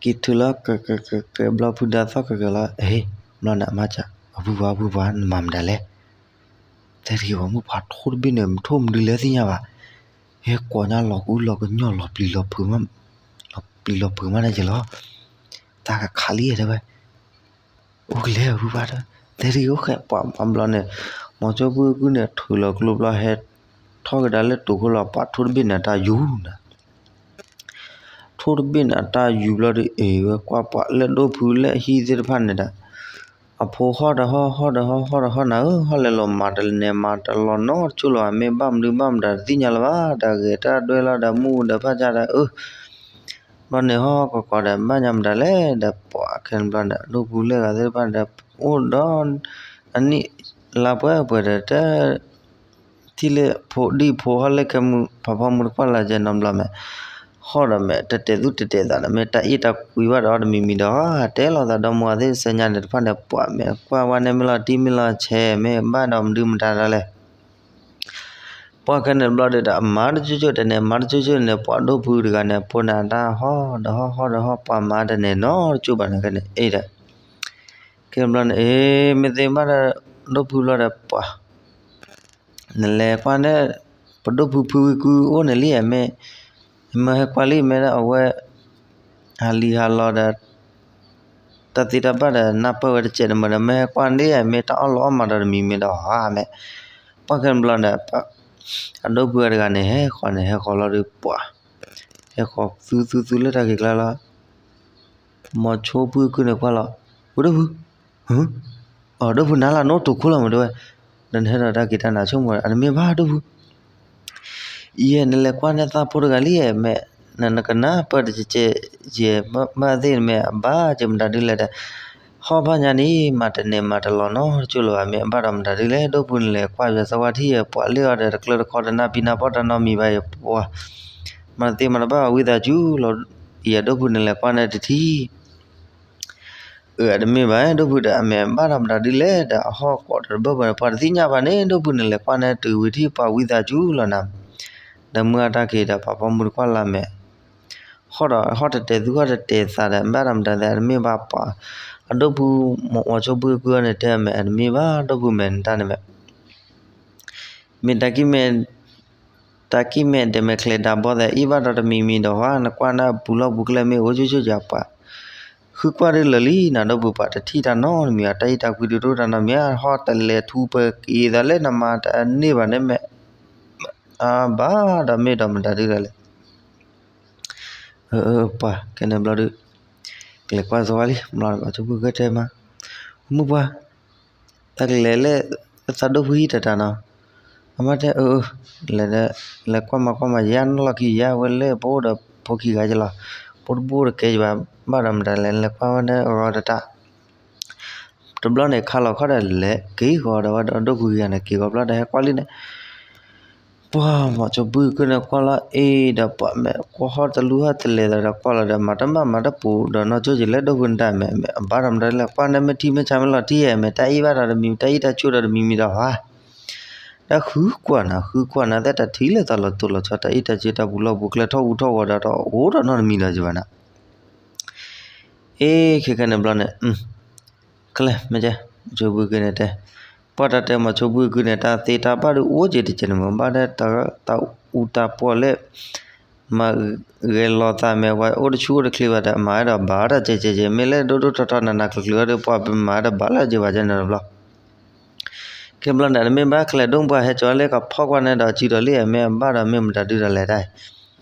က့ၤထုးလီၤကဲးကဲးကဲးကဲး ဘျီဖုဒါသီၣ်ကဲးကဲးလီၤ အ့ ဘျီန့ၣ် အမါစံး အဖုဖါ ဖုဖါ နမၤမတၤလဲၣ်, တဲတဂ့ၤဝဲမုၣ်ဖါထိၣ်တဘ့ၣ်န့ၣ် ထိၣ်မနုၤလဲၣ်သ့ၣ်ညါဘၣ်, ဟဲကွၢ်ညါလီၤကူလီၤကညီၢ်လီၤပျံၤလီၤဖုးမး, လီၤပျံၤလီၤဖုးမးန့ၣ်က့ၤလီၤ, တၢ်ကခးလံတဲဝဲ, အိၣ်ကလဲၣ်ဖုဖါဒီး တဲတဂ့ၤအိၣ်ဃဲ ပှၤဘျီန့ၣ် မိၤဆိဖုဝံကုၢ်န့ၣ် ထုးလီၤကျိဘျီဟဲ ထီၣ်ကဒါလၢတိာ်ခိၣ်လီၤ ပှၤထိၣ်တဘ့ၣ်န့ၣ် တၢ်ယူၤနၤ ထိၣ်တဘ့ၣ်န့ၣ် အတၢ်ယူၤဘျီဒီး အ့ၣ်ဝဲကွၢ်ပှၤလၢဒိၣ်ဖုလၢအဟံၣ်သ့ၣ်တဖၣ်န့ၣ်ဒီး အဖိဟီၣ်ဒီးဟီၣ် ဟီၣ်ဒီးဟီၣ် ဟီၣ်ဒီးဟီၣ်နၤဧၢ, ဟီၣ်လဲၤလီၤမၤတလဲၤမၤတလီၤနီတကၠိၢ်လီၤ မ့ၢ်ဘၣ်မနုၤဘၣ်မတၤတသ့ၣ်ညါလၢၤဘၣ်, ဒီးဂဲၤတၢ်ဒွဲၣ်လီၤဒီးမူဒီးဖၣ်ကၢ်ဒီး အၢ ဘျီန့ၣ်ဟီၣ်ကီးကီးဒီး ဘၣ်ညါမတၤလဲၣ်ဒီး ပှၤခဲန့ၣ်ဘျီန့ၣ် ဒိၣ်ဖုလၢဂၤသ့ၣ်တဖၣ်န့ၣ်ဒီး အိၣ်ဒီး အနံၣ်လါပှဲၤပှဲၤဒီး တ ထံၣ်လၢဖိဒံၣ်ဖိဟီၣ်လၢခဲမုၢ် ဖးဖီမုၢ်တကွၢ်လၢကဲနီတဘျီမဲာ်, ဟီၣ်ဒီးမဲာ် တတဲာ်သူၣ်တတဲာ်သးဒီး မ့ၢ်တၢ်အ့ၣ်တၢ်ကွံဘၣ်ဒီးအီၤတမံၤမံၤဒီး တဲလီၤသးဒီမါဝၤသ့ၣ်တဖၣ်ညါန့ၣ်တဖၣ်န့ၣ် ပှၤမဲာ်ကွၢ်ဝဲန့ၣ်မ့ၢ်လီၤတံၢ်မ့ၢ်လီၤဆဲး မ့ၢ်ဘၣ်ဒီးမနုၤမတၤဒီးလဲၣ် ပှၤခဲန့ၣ်တဘျီဒီး အမၤတကၠိၢ်ကၠိၢ်တန့ၣ် မၤတကၠိၢ်ကၠိၢ်န့ၣ် ပှၤဒိၣ်ဖုတဂၤန့ၣ် ဖိန့ၣ်အတၢ်ဟီၣ်ဒီးဟီၣ်ဟီၣ်ဒီးဟီၣ် ပှၤမၤတန့ၢ်နီတကၠိၢ်ဘၣ်န့ၣ် ခဲန့ၣ်အ့ၣ်ဒီး ခဲန့ၣ်ဘျီန့ၣ် အ့ၣ် မ့ၢ်သ့မးဒီး ဒိၣ်ဖုဘျီဒီးပှၤ နလဲၤကွၢ်န့ၣ် ပဒိၣ်ဖုဖုဝံကုၢ်အိၣ်န့ၣ်လံ မ့ၢ် မ့ၢ်ဟဲကွၢ်လံ မ့ၢ်ဒၣ်အဝဲ ဟးလံၤဟးလီၤဒီး တၢ်သ့တၢ်ဘၣ်ဒီး နၢ်ပၢၢ်ဝဲတစဲးတမုာ်ဒီး မ့ၢ်ဟဲကွၢ်န့ၣ် မ့ၢ်တၢ်အီၣ်လီအီၣ်မးဒီးတမံၤမံၤဒီး မ့ၢ် ပှၤခဲန့ၣ်ဘျီန့ၣ် အဒိၣ်ဖုဝဲတဂၤန့ၣ် ဟဲဃီၤန့ၣ် ဟဲဃီၤလီၤဒီးပှၤ ဟဲဃီၤသူသူသူလၢတၢ်ဂ့ၢ်ကျါလီၤ မိၤဆိဖုဝံကုၢ်န့ၣ်ကွၢ်လီၤ ဝဲဒိၣ်ဖု အဒိၣ်ဖုနၤလၢနအိၣ်တိာ်ခိၣ်လီၤမးတဲဝဲ, ဒီးနဟဲဒီးတၢ်က့ၤတၢ်နၤဆိကမိၣ် အတမ့ၢ်ဘၣ်ဒိၣ်ဖု, ယဲ နလဲၤကွၢ်န့ၢ်သးဖိတဂၤလံ မ့ၢ် နကနၢ်ပၢၢ်တကဲးကဲး ယဲ ဘၣ်သ့ၣ်နမ့ၢ်အဘၣ်က့ၤမတၤဒုလဲၣ်ဒီး ဟီၣ်ဘၣ်ညါန့ၣ် မၤတန့ၢ်မၤတလီၤနီတကၠိၢ်လၢၤဘၣ် မ့ၢ်အဘၣ်ဒီးမတၤဒုလဲၣ် ဒိၣ်ဖုနလဲၤကွၢ်ယွၤသဝါထံၣ်ယဲ ပှၤလၢအီၤဒီးတကျၢတခီတနၢ်ပံနၢ်ပီၣ်တၢ်နီတမံၤဘၣ်ယဲ ပှၤ မၤတသ့မၤတဘၣ်ဝံသးစူၤလီၤ, ယဲဒိၣ်ဖုနလဲၤကွၢ်န့ၢ်တထံၣ် အၢ အတမ့ၢ်ဘၣ် ဒိၣ်ဖုဒီး အမဲာ်ဘၣ်ဒီးမတၤဒုလဲၣ်ဒီး အဟီၣ်ကိးတဘၢၣ်ဘၢၣ် ပှၤတသ့ၣ်ညါဘၣ်န့ၣ် ဒိၣ်ဖုနလဲၤကွၢ်န့ၢ်တုၤဝံၤထံၣ်ပှၤဝံသးစူၤလီၤနၤ, ဒီးမုၢ်အတၢ်က့ၤဒီး ပှၤဖီမုၢ်တကွၢ်လၢ်မဲာ်, ဟီၣ်ဒီးဟီၣ်တတဲာ်သူၣ်ဟီၣ်တတဲာ်သးဒီး ဘၣ်ဒီးမတၤသ့ အတမ့ၢ်ဘၣ်ပှၤ, အဒိၣ်ဖု မိၤဆိဖုဝံကုၢ်န့ၣ်တဲမဲာ် အတမ့ၢ်ဘၣ် ဒိၣ်ဖုမဲာ်နတၢ်န့ၣ်မဲာ် မ့ၢ်တၢ်ကံၢ်မဲာ်, တၢ်ကံၢ်မဲာ်ဒဲးမဲာ်ချဲးဒၣ်ဘီသဲး အ့ၣ်ဘၣ်ဒီးတမံၤမံၤဒီးဟါ နကွၢ်နၢ်ပူၤလီၢ်ပူၤကျဲမ့ၢ်အိၣ်ဆိဆိယၤပှၤ, ဃုကွၢ်ဒ်လၢာ်လံ နဒိၣ်ဖုပှၤတထံၣ်တၢ်နီတမံၤ အတၢ်အ့ၣ်တၢ်ကွံဒုးတအိၣ်တၢ်နီတမံၤ ဟီၣ်တလဲၤထူပှဲၤက့ၤသးလၢနမၤတန့ၢ်ဘၣ်န့ၣ်မဲာ်, အဘၣ်ဒီးမ့ၢ်ဒီးမတၤဒုလဲၣ်လဲၣ် ပှၤကဲန့ၣ်ဘျီဒုး, ကလဲၤကွၢ်သဝါလံ ဘျီဒီး ပှၤဆိဖုကဲထဲမး, မုၢ်ပှၢ်, တၢ်ကလဲၤလၢ သးဒိၣ်ဖုဟံၣ်တတၢ်နီၤ, မါတဲအၢ, လဲၤကွၢ်မၤကွၢ်မၤ ယါနီၢ်လီၢ်ခံ ယါဝဲလၢပအိၣ်ဒီးဖိခံဂၤကလီၤ, ဖိတဘူၣ်အိၣ်တကဲယဘၣ်, ဘၣ်ဒီးမတၤလဲၣ် လဲၤကွၢ်ဝဲဒၣ်ဂီၤတတၢ် တဘျီန့ၣ် ခါလီၤခီၣ်ဒီးလဲၤက့ၤဃီၤဒီးဝဲဒီးဒိၣ်ဖုခံဂၤန့ၣ် က့ၤဃီၤဘျီဒီးဟဲကွၢ်လံန့ၣ် ပှၤမိၤဆိဖုကုၢ်န့ၣ်ကွၢ်လီၤအ့ၣ်ဒီးပှၤမဲာ် ကွၢ်ဟီၣ်တလူဟီၣ်တလဲၤသးဒီးကွၢ်လီၤဒီး မၤတဘၣ်မၤတပူၤဒီးနီၢ်ကၠိက့ၤလၢဒိၣ်ဖုနတၢ်မဲာ် မဲာ်အဘၣ်ဒီးမတၤလဲၣ် ကွၢ်န့ၣ်မ့ၢ်ထံမ့ၢ်ဆါမ့ၢ်လီၤတံၢ်ဧါ မဲာ်တၢ်အ့ၣ်ဘၣ်ဒီးတမံၤ တၢ်အ့ၣ်တၢ်ဆိၣ်ဒီးတမံၤမံၤဒီးဟါ တၢ်ဃုကွၢ်နၤ ဃုကွၢ်နၤ သဲတၢ်ထံၣ်လၢသးလီၤတိၢ်လီၤဆီ တၢ်အ့ၣ်တၢ်စ့တၢ်ပူၤလီၢ်ပူၤကျဲထီၣ်အူထီၣ်ဂီၤဒီးတအိၣ်ဒီးနီတမံၤလီၤယဘၣ်နၤ အ့ ခဲခဲန့ၣ်ဘျီန့ၣ် ကလဲၤမ့ၢ်ကဲ မိၤဆိဖုကုၢ်န့ၣ်တဲ ပှၤတၢ်တဲမိၤဆိဖုကုၢ်န့ၣ် တၢ်သ့တၢ်ဘၣ်ဒုးအိၣ်က့ၤတကဲန့ၣ်မ့ၢ် ဘၣ်ဒၣ်တၢ်အူတၢ်ပှီၢ်လၢ မၤဂဲၤလီၤသးမဲာ်ဝဲ အိၣ်တဆူၣ်အိၣ်တချ့ဘၣ်ဒီး မၤဝဲဒီးဘၣ်တၢ်ကဲကဲကဲ မ့ၢ်လၢဒိၣ်ဒိၣ်ထီထီနးနးကျၢၤကျၢၤဒီး ပှၤပမၤဒီးဘၣ်လၢက့ၤဘၣ်ကဲန့ၣ်တဘျီ ခဲဘျီန့ၣ် တမ့ၢ်ဘၣ်ခဲလၢာ် ဒိၣ်ပှၢ်ဟဲကၠီလၢကဖီကွၢ်န့ၣ်ဒီး စုဒီးလံ အမ့ၢ်အဘၣ်ဒီးမ့ၢ်မတၤဒုဒီးလဲၤတၢ်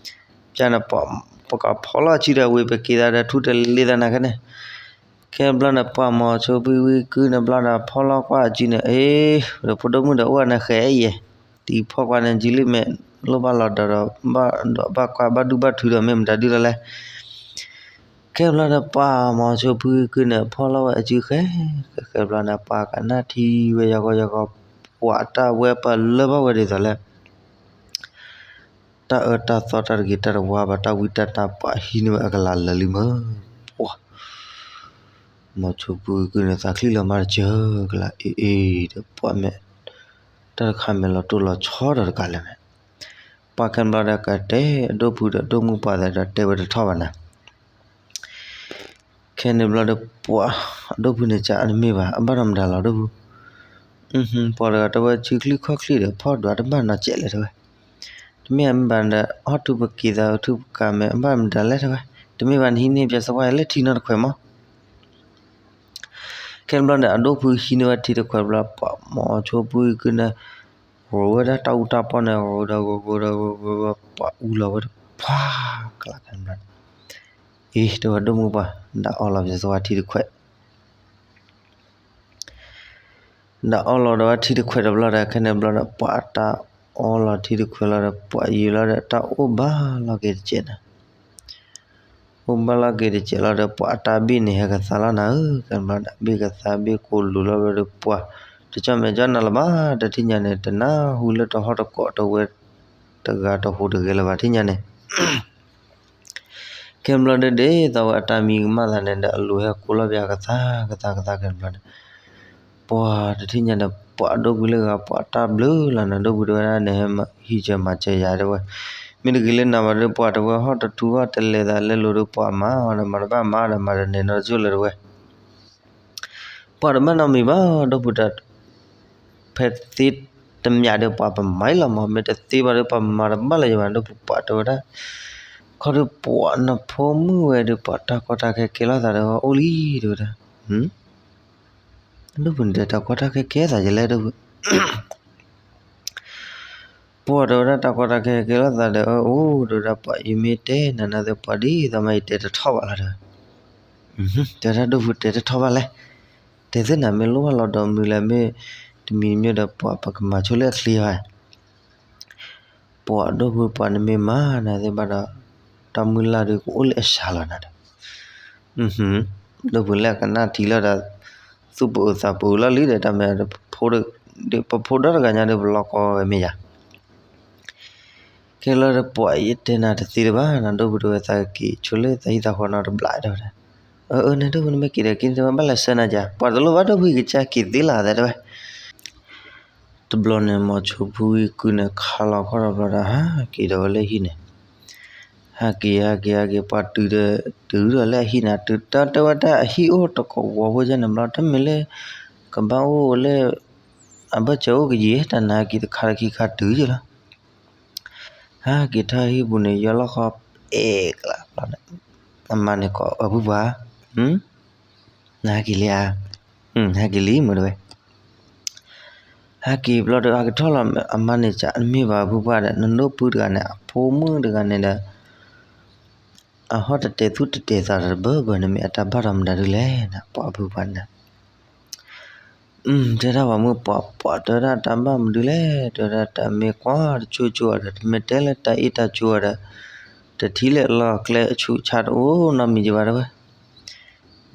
ပျၢ်န့ၣ် ပကဖီလီၤစုဒီးဝံၤ ပက့ၤသးဒီးထူတလ့သးနၤခဲန့ၣ် ခဲဘျီန့ၣ် ပှၤမိၤဆိဖုဝံကုၢ်န့ၣ်ဘျီဒီး ဖီလီၤကွၢ်အစုန့ၣ် အ့ ဒီးဖိဒိၣ်မုၣ်ဒီးအိၣ်အနၢ်ဃဲအံၤယဲၢ် တံၤဖီကွၢ်န့ၣ် စုလံမ့ၢ်လိၣ်ဘၣ်လီၤဒီး ဘၣ်ဒီးဘၣ်ကွၢ်ဘၣ်ဒူဘၣ်ထူဒီးမ့ၢ်မတၤဒုဒီးလဲၤ ခဲဘျီန့ၣ် ပှၤမိၤဆိဖုဝံကုၢ်န့ၣ် ဖီလီၤဝဲအစုဃဲ ဃဲဃဲဘျီန့ၣ် ပှၤကနၣ်ထံဝဲယီၤကီယီၤကီ ပှၤတၢ်ဝဲပလၢဘၣ်ဝဲဒ်သိးလၢ တၢ်အၢတၢ်သီတၢ်တဂ့ၤတၢ်တဝါဘၣ် တၢ်ဝံတၢ်နါ ပှၤဟံးန့ၢ်ဝဲအကလၤလၢာ်လံမး ပှၤ မိၤဆိဖုဝံကုၢ်န့ၣ် သးချံလီၤမးတစၢၤကလၤ အ့အ့ဒီးပှၤမဲာ် တၢ်တခါမဲာ်လီၤတိၢ်လီၤဆီဒီးတကးလဲၣ်န့ၣ် ပှၤခဲဘျီဒီးကတဲအဒိၣ်ဖုဒီးဒိၣ်မုၣ်ပှၤသးဒီးတဲဝဲတထီၣ်ဘၣ်နၤ ခဲန့ၣ်ဘျီဒီးပှၤ အဒိၣ်ဖုန့ၣ် ကတမ့ၢ်ဘၣ် အဘၣ်ဒီးမတၤလီၤဒိၣ်ဖု ပှၤတဂၤတဲဝဲစုချံခီၣ်ချံဒီးဖီၣ်ဒွးတဘၣ်နီတစဲးလဲၣ်တဲဝဲ တမ့ၢ်အမ့ၢ်ဘၣ်ဒီး ဟီၣ်ထူပက့ၤသးထူပကၤမဲာ် အဘၣ်မတၤလဲၣ်တဲဝဲ တမ့ၢ်ဘၣ်နဟံးန့ၢ်ပၠးသဝါလၢထံနီတခွဲးမး ခဲန့ၣ်ဘျီန့ၣ် အဒိၣ်ဖုဟံးန့ၢ်ဝဲထံတခွဲးဘျီ ပှၤမိၤဆိဖုဝံကုၢ်န့ၣ် ရိၤဝဲဒၣ်တၢ်အူတၢ်ပီၢ်န့ၣ် ရိၤဒီးရိၤရိၤဒီးရိၤရိၤ ပှၤအူလီၤဝဲဒီး ပှၤကလးခဲန့ၣ်ဘျီန့ၣ် အ့ တဲဝဲဒိၣ်မုၣ်ပှၤ ဒၣ်အီလီၤပၠးသဝါထံတခွဲး ဒၣ်အီလီၤဒီးဝဲထံတခွဲးတဘျီဒီး ခဲန့ၣ်ဘျီဒီး ပှၤအတၢ်အီလီၤထံတခွဲးလီၤဒီး ပှၤယံာ်လီၤဒီး တၢ်အိၣ်ဘၣ်လီၤက့ၤတစဲးနၤ အိၣ်ဘၣ်လီၤက့ၤတစဲးလီၤဒီး ပှၤအတၢ်ဘ့ၣ်န့ၣ် ဟဲကသါလီၤနၤဧၢ ခဲန့ၣ်ဘျီန့ၣ် ဘ့ၣ်ကသါဘ့ၣ်ကိးလူၤလီၤဘျီဒီး ပှၤတကၠီၣ်မဲာ်ကၠီၣ်နၤလၢၤဘၣ် တထံၣ်ညါန့ၣ် တနၢ်ဟူလၢတဟီၣ်တကိးတဝဲ တဂၤတဟူးတဂဲၤလၢၤဘၣ်ထံၣ်ညါန့ၣ် ခဲန့ၣ်ဘျီဒီး ဒ်သိးဝဲအတၢ်မံကမၣ်သးန့ၣ်ဒီး အလူၤဟဲကိးလီၤပၠးကသါကသါကသါခဲန့ၣ်ဘျီန့ၣ် ပှၤတထံၣ်ညါန့ၣ် ပှၤဒိၣ်ဖုလၢဂၤ ပှၤတၢ်ဘျုးလီၤနၤ ဒိၣ်ဖုတဲဝဲဒၣ်န့ၣ် ဟဲဟံးစၢၤမၤစၢၤယၤတဲဝဲ မ့ၢ်တဂ့ၤလၢနၤဘၣ်ဒီး ပှၤတဲဝဲဟီၣ်တထူဟီၣ်တလဲၤသးလဲၤလိၤဒီး ပှၤမၤအီၤဒီး မၤတဘၣ်မၤဒီး မၤတန့ၢ်နီတကၠိၢ်လၢၤတဲဝဲ ပှၤတဘၣ်နီတမံၤဘၣ် ဒိၣ်ဖုတၢ် ဖဲသ့တမံၤဒီး ပှၤပမၤအံၤလီၤမး မ့ၢ်တသ့ဘၣ်ဒီး ပှၤမၤတဘၣ်လၢၤယဘၣ် ဒိၣ်ဖုပှၤတဲဝဲဒၣ် ခီဒီးပှၤနဖိမုၣ်ဝဲဒီး ပှၤတၢ်ကီတၢ်ခဲကဲလိာ်သးဒီးအိၣ်လံ တဲဝဲဒၣ် ဒိၣ်ဖုန့ၣ်တဲတၢ်ကီတၢ်ခဲကဲသးယလဲၣ် ဒိၣ်ဖု ပှၤတဲဝဲဒၣ်တၢ်ကီတၢ်ခဲကဲလိာ်သးဒီး အိၣ် တဲဝဲဒၣ်ပှၤယမ့ၢ်တဲနၤနၤသ့ၣ်ပှၤဒ်သိးမး ယတဲတထီၣ်ဘၣ်လီၤတဲဝဲ တဲဝဲဒၣ်ဒိၣ်ဖုတဲတထီၣ်ဘၣ်လဲၣ် တဲသ့ၣ်နၤမ့ၢ်လိၣ်ဘၣ်လီၤဒီးမနုၤလဲၣ် မ့ၢ်တမံၤမ့ၢ်ဒီးပှၤပကမၤဆိလၢအချ့ဘၣ် ပှၤဒိၣ်ဖုပှၤနမ့ၢ်မၤနၤသ့ၣ်ဘၣ်ဒီး တၢ်မုၢ်လၢ်ဒီးကအိၣ်လၢအစှၤလီၤနၤဒီး ဒိၣ်ဖုလၢအကနၣ်ထံလီၤဒီး သူၣ်ပအုးသးပအုးလီၤလံဒီး တၢ်မ့ၢ် ပဖိဒီတဂၤညါဒီး ပလီၢ်ကီဝဲမ့ၢ်ယၤ ခဲလီၤဒီးပှၤယတဲနၤတသ့တဘၣ် နဒိၣ်ဖုတဲဝဲသးက့ၤဆိလၢသးဟံၣ်သးဃီနီတဘျီတဲဝဲဒၣ် အၢ အၢ နဒိၣ်ဖုနမ့ၢ်က့ၤဒီးက့ၤ နတဲဝဲဘၣ်လဲၤဆှၢနၤကၢ ပှၤတလိၣ်ဘၣ်ဒိၣ်ဖုကစၢ်က့ၤသ့လီၤတဲဝဲ တဘျီန့ၣ် မိၤဆိဖုဝံကုၢ်န့ၣ် ခါလီၤခီၣ်ဒီးဘျီဒီး ဟးက့ၤဒီးဝဲလၢဟံၣ်န့ၣ် ဟးက့ၤ ဟးက့ၤ ဟးက့ၤ ပှၤတုၤဒီး တုၤဒီးလၢအဟံၣ်န့ၣ် တုၤတၢ်တဲဝဲတၢ်အဟံၣ်အိၣ်တကဝီၤဖိယဲန့ၣ်ဘျီ တမ့ၢ်လၢ ကဘၣ်အိၣ်လၢ အဘၢၣ်စၢၤအိၣ်ကယံၤ တၢ်နဟးက့ၤတခါတခံခါတုၤယဲလီၤ ဟးက့ၤထီၣ်ဟံၣ်ပူၤန့ၣ် ယီၤလီၢ်ဃီ အဲၣ်ကလးဘျီန့ၣ် အမါန့ၣ်ကိးအဖုပှၢ် နဟးက့ၤလံဧါ ဟးက့ၤလံမ့ၢ်တဲဝဲ ဟဲက့ၤဘျီဒီး ဟဲက့ၤထီၣ်လီၤ အမါန့ၣ် ကမ့ၢ်ဘၣ်ဖုပှၢ်ဒီး နဒိၣ်ဖုတဂၤန့ၣ် အဖိမုၣ်တဂၤန့ၣ်ဒီး အဟီၣ်တတဲာ်သူၣ်တတဲာ်သးဒီးတဘၢဘၢန့ၣ် မ့ၢ်အတၢ်ဘၣ်ဒီးမတၤဒုလဲၣ်န့ၣ် ပှၤဖုပှၢ်န့ၣ် တဲဒၣ်ပှၤမုၣ်ပှၢ်ပှၢ် တဲဝဲဒၣ်တၢ်ဘၣ်မနုၤလဲၣ် တဲဝဲဒၣ်တၢ်မ့ၢ်ကွၢ်တကၠိကၠိဒီး တမ့ၢ်တဲလၢတၢ်အ့ၣ်တၢ်ကၠိဒီး တထံၣ်လၢအလီၢ်အကျဲအဆူးအဆါတအိၣ်နီတမံၤကဘၣ်တဲဝဲ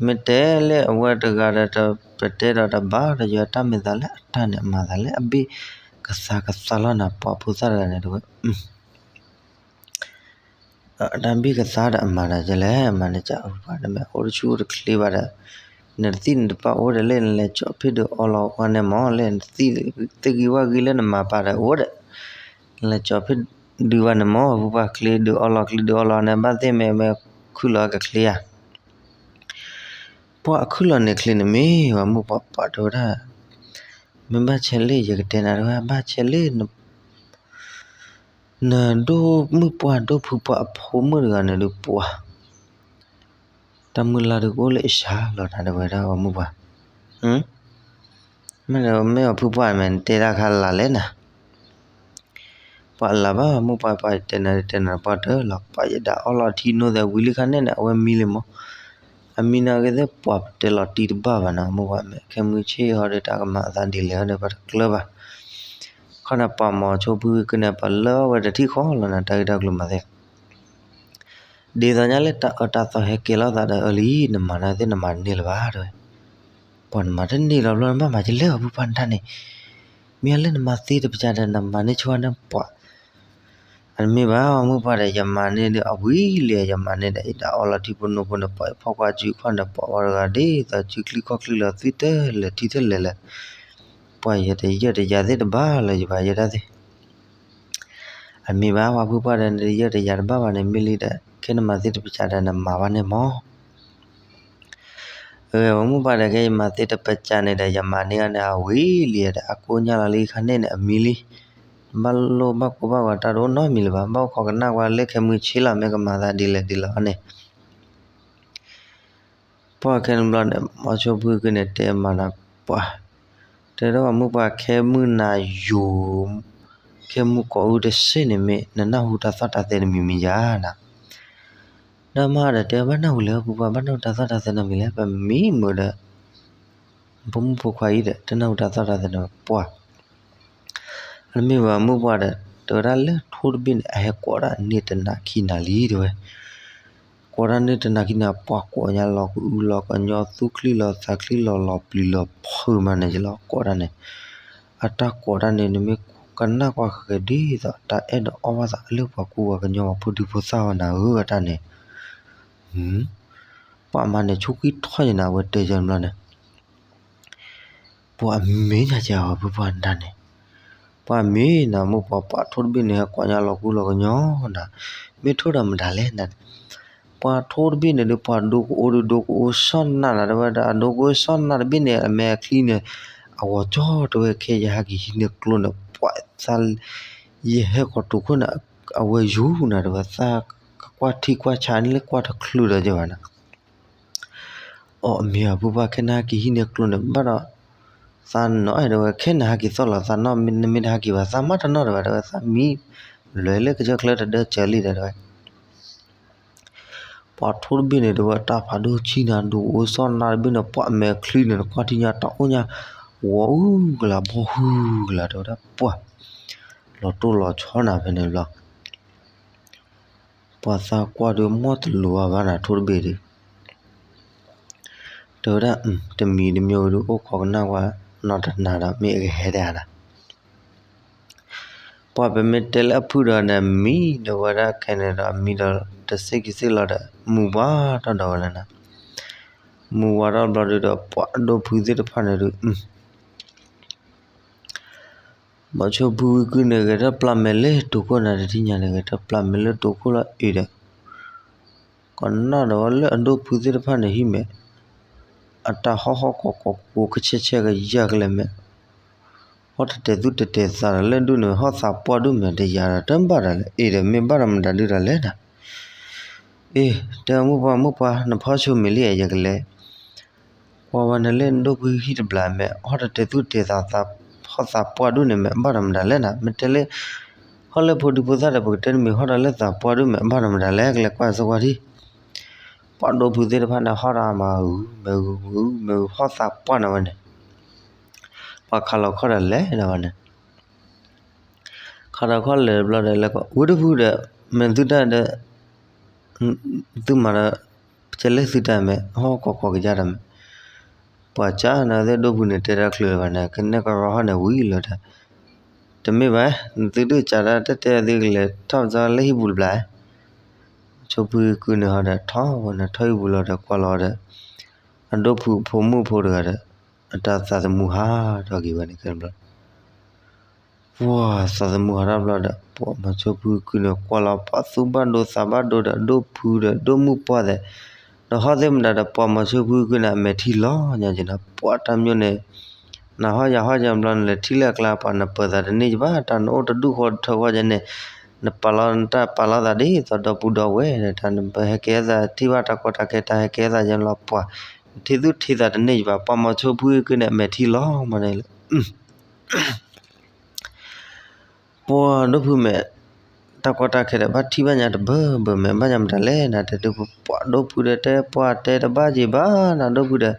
မ့ၢ်တဲလၢအဝဲတဂၤဒီး ပတဲဒီးတဘၣ်ဒီး ယတၢ်မ့ၢ်သးလၢအတၢ်န့ၣ် အမၤသးလၢအဘ့ၣ်ကသါကသါလီၤနၤ ပှၤဖိသၣ်တဂၤန့ၣ်တဲဝဲ တၢ်ဘ့ၣ်ကသါဒီးအမၤဒီးဒ်လဲၣ် အမၤန့ၣ်ကပှၤတမ့ၢ်အိၣ်တဆူၣ်အိၣ်တချ့ဘၣ်ဒီး နတသံၣ်နတပၢ်အိၣ်ဒီးလၢနလဲၤကၠီဖ့ၣ်ဒုးအီလီၤဝဲန့ၣ်မး လၢနသံၣ်သ့ၣ်ဂံၢ်ဝၣ်ဂံၢ်လၢနမၤပာ်ဒီးအိၣ်ဒီး နလဲၤကၠီဖ့ၣ်ဒုးဝဲန့ၣ်မး ပှၤဖိပှၢ်ချ့ဒုးအီလီၤချ့ဒုးအီလီၤန့ၣ် ဘၣ်သ့ၣ်မ့ၢ်မ့ၢ်ခုၣ်လီၤကချ့ဧါ ပှၤအခုၣ်လီၤန့ၣ်ချ့န့ၣ်မ့ၢ် ပှၤမုၣ်ပှၢ်ပှၢ်တဲဝဲဒၣ် မ့ၢ်ဘၣ်ဆဲးလၢ ယကတဲနၤတဝဲ ဘၣ်ဆဲးလၢ နဒိၣ်မုၣ်ပှၢ်ဒိၣ်ဖုပှၢ်အဖိမုၣ်တဂၤန့ၣ်ဒုးပှၤ တၢ်မုၢ်လၢ်ဒုးကအိၣ်လၢအစှၤလီၤနၤတဝဲဒၣ် ပှၤမုၣ်ပှၢ် မ့ၢ်ဒီးမ့ၢ်အီၤဖုပှၢ်မ့ၢ်နတဲတၢ်ခါလၢ်လဲၣ်နၤ ပှၤလၢ်ဘၣ်မုၣ်ပှၢ်ပှၢ်တဲနၤတဲနၤပှၢ်တၢၢ်လီၤ ပှၤယဒၣ်အီလီၤထံနိသဲဝံၤလံခါန့ၣ်န့ၣ် အဝဲမံလံမး အမံနီၢ်က့သ့ၣ်ပှၤပတဲလီၤတံၢ်တဘၣ်ဘၣ်နၤ မုၣ်ပှၢ်မ့ၢ် ခဲမုၢ်ဆ့ၣ်ဟီဒီးတၢ်ကမၤအသးဒ်လဲၣ်ဟီဒီးပှၤတကျၢၤဘၣ် ခီန့ၣ်ပှၤမီၤဆိဖုကန့ၣ် ပှၤလၢဝဲတထံၣ်ဃီလီၤနၤ တၢ်ဂ့ၢ်တၢ်ကျိၤမၤသ့ ဒ်သိးညါလၢတၢ်အၢတၢ်သီဟဲကဲလိာ်သးဒီးအၢလံ နမၤနၤသ့ၣ်နမၤတန့ၢ်လၢၤဘၣ်တဲဝဲ ပှၤနမၤတန့ၢ်လီၤဘျီ နဘၣ်မၤကလဲၢ်အီၤဖုပှၢ်နတၢ်န့ၣ် မ့ၢ်လၢနမၤသ့တပစၢ်ဒီးနမၤန့ၢ်ဆိန့ၣ်ပှၤ အတမ့ၢ်ဘၣ် မုၣ်ပှၢ်ဒီး ယမၤန့ၢ်ဒုးအဝံၤလံ ယမၤန့ၢ်ဒီး ယဒၣ်အီလီၤထံဖိနိဖိန့ၣ် ပှၤဖီၣ်ကွၢ်စုခီၣ်န့ၣ် ပှၤဝဲတဂၤဒ်သိးစုချံခီၣ်ချံလီၤ သုတလဲၤထံတလဲၤလဲၤ ပှၤယတယၢၢ်တယၤသ့ၣ်တဘၣ်လၢၤ ယဘၣ်ယဲဒၣ်သ့ၣ် အမ့ၢ်ဘၣ် ပှၤဖုပှၢ်ဒီး နတယၢၢ်တယၤတဘၣ်ဘၣ်န့ၣ် မ့ၢ်လံဒီး ခဲနမၤသ့တပစၢ်ဒီးနမၤဘၣ်န့ၣ်မး အဝဲမုၣ်ပှၢ်ဒီး ခဲယမၤသ့တပစၢ်န့ၣ်ဒီး ယမၤန့ၢ်အီၤန့ၣ် အဝံၤလံဒီး အကိးညါလီၤလံခါန့ၣ်န့ၣ် အမံလံ ဘၣ်လိၣ်ဘၣ်ကိၢ်ဘၣ်ဂီၤတၢ်တအိၣ်နီတမံၤလၢၤဘၣ် ဘၣ်အိၣ်ခိးကနၣ်ကွၢ်လၢခဲမုၢ်ဆ့ၣ်လီၤ မ့ၢ်ကမၤသးဒ်လဲၣ်ဒ်လဲၣ်အီၤန့ၣ် ပှၢ်ခဲန့ၣ်ဘျီန့ၣ် မီၤဆိဖုကန့ၣ်တဲမၤနၤပှၢ် တဲဒၣ်ပှၤမုၣ်ပှၢ်ခဲမုၢ်နၤယိာ် ခဲမုၢ်ကိးအုၣ်တစ့ၢ်န့ၣ်မ့ၢ် နနၢ်ဟူတၢ်သီၣ်တၢ်သဲတမံၤမံၤယၤနၤ ဒီးမၤဒီးတဲဘၣ်နၢ်ဟူလၢ ပှၤဘၣ်နၢ်ဟူတၢ်သီၣ်တၢ်သဲနီတမံၤလဲၣ် ပမံမုာ်ဒီး ဖိမုၣ်ဖိခွါအံၤဒီး တနၢ်ဟူတၢ်သီၣ်တၢ်သဲနီတမံၤပှၢ် အတမ့ၢ်ဘၣ်မုၣ်ပှၢ်ဒီး တဲဝဲဒၣ်လၢထိတဘ့ၣ်န့ၣ် အဟဲကိးဒၣ်န့ၢ်တနၤခံနၤလံတဲဝဲ ကိးဒၣ်န့ၢ်တနၤခံနၤ ပှၤကိးညါလီၤကအုလီၤကညီ သူၣ်ချံလီၤသးချံလီၤ လီၤပျံၤလီၤဖုးမးန့ၣ်လီၤ ကိးဒၣ်န့ၣ် အတၢ်ကိးဒၣ်န့ၣ် နမ့ၢ်ကနၣ်ကွၢ်ဃဲၤဒ်သိး တၢ်အဲၣ်ဒိးအီၣ်ဘၣ်သးလၢပှၤကူပှၤကညီ ပှၤဖိဒံဖိသၣ်ဝဲနၤဧၢ အတၢ်န့ၣ် ပှၤမၤန့ၣ် ဆိကံထီၣ်ယနၤ အဝဲတဲယဘျီန့ၣ် ပှၤအမ့ၢ်ညါကဲအီၤ ပှၤနတၢ်န့ၣ် ပှၤမ့ၢ်နၤ မုၣ်ပှၢ်ပှၢ်ထိတဘ့ၣ်န့ၣ် ဟဲကိးညါလီၤကူလီၤကညီနၤ မ့ၢ်ထိၣ်ဒီးမတၤလဲၣ်နၤန့ၣ် ပှၤထိတဘ့ၣ်န့ၣ်ဒီး ပှၤဒိကအိဒိကအိစီၣ်နၢ်နၤ တဲဝဲဒၣ် အဒိကအိစီၣ်နၢ်တဘ့ၣ်န့ၣ် အမဲာ်အချံန့ၣ် အဂီၤကၠီ တဲဝဲ ခဲယဟဲက့ၤဟံးန့ၢ်ကျိန့ၣ် ပှၤသး ယဟဲကိးတိာ်ခိၣ်န့ၣ် အဝဲယူၤနၤ တဲဝဲ သးကကွၢ်ထံကွၢ်ဆးန့ၣ်လၢကွၢ်တချုးဒီးယဘၣ်နၤ အီ အမ့ၢ်အီၤ ပှၤခဲနဟဲက့ၤဟံးန့ၢ်ကျိန့ၣ် ဘၣ်ဒီး သးနီၢ်အဲၣ်တဲဝဲ ခဲနဟဲက့ၤသီၣ်လီၤသးနီၢ် နမ့ၢ်တဟဲက့ၤဘၣ် သးမၤတနီၣ်တဲဝဲ တဲဝဲ သးမံ လဲၤလၢကစၢၢ်ချၢတဒၢစၢၤလံဒီးတဲဝဲ ပှၤထိတဘ့ၣ်န့ၣ် တဲဝဲ တၢ်ဖးဒိၣ်ဆံနၤ ဒိကအိစီၣ်နၢ်တဘ့ၣ်န့ၣ် ပှၤအမဲာ်ချံန့ၣ် နကွၢ်ထံညါတၢ်အိၣ်ညါ ဂီၤအုကလၤ ဘီဟုကလၤ တဲဝဲဒၣ် ပှၤ လီၤတိၢ်လီၤဆီနၤဖဲန့ၣ်ဘျီ ပှၤသးကွၢ်ဒီး မီၢ်တလိၤဘၣ်ဘၣ်နၤ ထိတဘ့ၣ်ဒီး တဲဝဲဒၣ် တမံၤတမံၤဒုး အိၣ်ခိးကနၣ်ကွၢ်နီၢ်တနၤဒီး မ့ၢ်အကဟဲဒၣ်နၤ ပှၤပမ့ၢ်တဲလၢအဖုၣ်ဒီးန့ၣ် မံဒီးဝဲဒၣ်ခဲန့ၣ်ဒီး မံဒီးတစ့ၢ်ကစ့ၢ်လီၤဒီး မုၢ်ဝါထီၣ်ဒီးဝဲလၢနၤ မုၢ်ဝါထီၣ်ဘျီဒုးဒီး ပှၤဒိၣ်ဖုသ့ၣ်တဖၣ်န့ၣ်ဒုး မီၤဆိဖုဝံၤကုန့ၣ် ဂဲၤထီၣ်ပျၢ်မဲာ်လၢတိာ်ခိၣ်နၤတထံၣ်ညါန့ၣ် ဂဲၤထီၣ်ပျၢ်မဲာ်လၢတိာ်ခိၣ်လီၤအံၤဒီး ကနၣ်ဒီးဝဲလၢအဒိၣ်ဖုသ့ၣ်တဖၣ်န့ၣ်ဟံၣ်မဲာ် အတၢ်ဟီၣ်ဟီၣ်ကိးကိးကိးကဆဲးဆဲးကယၢ်ကလဲာ်မဲာ် ဟီၣ်တတဲာ်သူၣ်တတဲာ်သးဒီးလၢဒုးန့ၣ် ဟီၣ်သးပှၢ်ဒုးမဲာ်တယၤဒီးတဘၣ်ဒီးလဲၣ် အံၤဒီးမ့ၢ်ဘၣ်ဒီးမတၤဒုးဒီးလဲၣ်နၤ အ့ တဲမုၣ်ပှၢ်မုၣ်ပှၢ် နဖီၣ်ဆိမ့ၢ်လံ ယကလဲၤ ကွၢ်ဝဲနလၢနဒိၣ်ဖုဟံၣ်တဘျီမဲာ် ဟီၣ်တတဲာ်သူၣ်တဲာ်သး ဟီၣ်သးပှၢ်ဒုးန့ၣ်မဲာ် ဘၣ်ဒီးမတၤလဲၣ်နၤ မ့ၢ်တဲလၢ ဟီၣ်လၢဖိဒံဖိသၣ်ဒီး ပကတဲတမံၤ ဟီၣ်ဒီးလၢသးပှၢ်ဒုးမဲာ် ဘၣ်ဒီးမတၤလဲၣ် ကလဲၤကွၢ်သကွၢ်ထံ ပှၤဒိၣ်ဖုသ့ၣ်တဖၣ်န့ၣ် ဟီၣ်ဒီးမၤဂုာ်မဲာ်ဂုာ်ဂုာ်မဲာ်ဂုာ် ဟီၣ်သးပှၢ်န့ၣ်ဝဲန့ၣ် ပှၤခးလီၤခီၣ်ဒီးလဲၤဒီးဝဲန့ၣ် ခးလီၤခီၣ်လဲၤတဘျီဒီး လဲၤကိးဝဲဒိၣ်ဖုဒီး မ့ၢ်သုတၢ်ဒီး သုမၤဒီး ကဲလဲၣ်သုတၢ်မ့ၢ် ဟီၣ်ကီၢ်ကီၢ်ကယၢ်တၢ်မ့ၢ် ပှၤကၢ်နၤသ့ၣ်ဒိၣ်ဖုန့ၣ် တဲတၢ်ချုးဘၣ်န့ၣ် ကနဲၣ်ကရီဟီၣ်န့ၣ်ဝံၤလီၤတၢ် တမ့ၢ်ဘၣ် နသုတၢ်ကစၢ်ဒၣ်တဲတဲသ့ကလဲၤထီၣ်ပသီလၢဟံၣ်ပူၤတဘျီ မီၤဆိဖုကုန့ၣ်ဟီဒီး ထီၣ်ဝဲန့ၣ်ထီၣ်ဟံၣ်ပူၤလီၤဒီးကွၢ်လီၤဒီး အဒိၣ်ဖုအဖိမုၣ်ဖိတဂၤဒီး အတၢ်သးသမူဟးထီၣ်က့ၤဝဲန့ၣ်ကဲဘျီ ပှၤသးသမူဟးထီၣ်ဘျီဒီး ပှၤမီၤဆိဖုကုန့ၣ် ကွၢ်လီၤပှၤသူၣ်ဘၣ်ဒိသးဘၣ်ဒိဒီး အဒိၣ်ဖုဒီးဒိၣ်မုၣ်ပှၢ်သဲး ဒီးဟီၣ်သ့ၣ်မတၤဒီး ပှၤမီၤဆိဖုကုန့ၣ် အမဲာ်ထံလီၤညါက့ၤနီၤ ပှၤတၢ်မၠိၢ်န့ၣ် နဟီၣ်ယၤဟီၣ်ယၤဘျီန့ၣ် လဲၤထံၣ်လၢအကျါ ပှၤနပၢၤသးတန့ၢ်ယဘၣ် တၢ်နအိၣ်တဒူၣ်ဃီတထၢဃီယဲန့ၣ် နပာ်လီၤနတၢ်ပာ်လီၤသးဒ်သိးဒီပုၢ်ဒီဝဲၢ်ဒီး တၢ်နပဟဲကဲသးထံၣ်ဘၣ်တၢ်ကီတၢ်ခဲ တၢ်ဟဲကဲသးယဲလီၤ ပှၤ နထံၣ်သူၣ်ထံၣ်သးတန့ၢ်ယဘၣ် ပှၤမီၤဆိဖုကုန့ၣ် အမဲာ်ထံလီၤမးန့ၣ်လၢ ပှၤဒိၣ်ဖုမဲာ် တၢ်ကီတၢ်ခဲဒီး ဘၣ်ထံၣ်ဘၣ်ညါတဘၢဘၢမဲာ် ဘၣ်ညါမတၤလဲၣ် နတဲဒိၣ်ဖု ပှၤဒိၣ်ဖုဒီးတဲပှၤတဲတဘၣ်က့ၤဘၣ် နဒိၣ်ဖုဒီး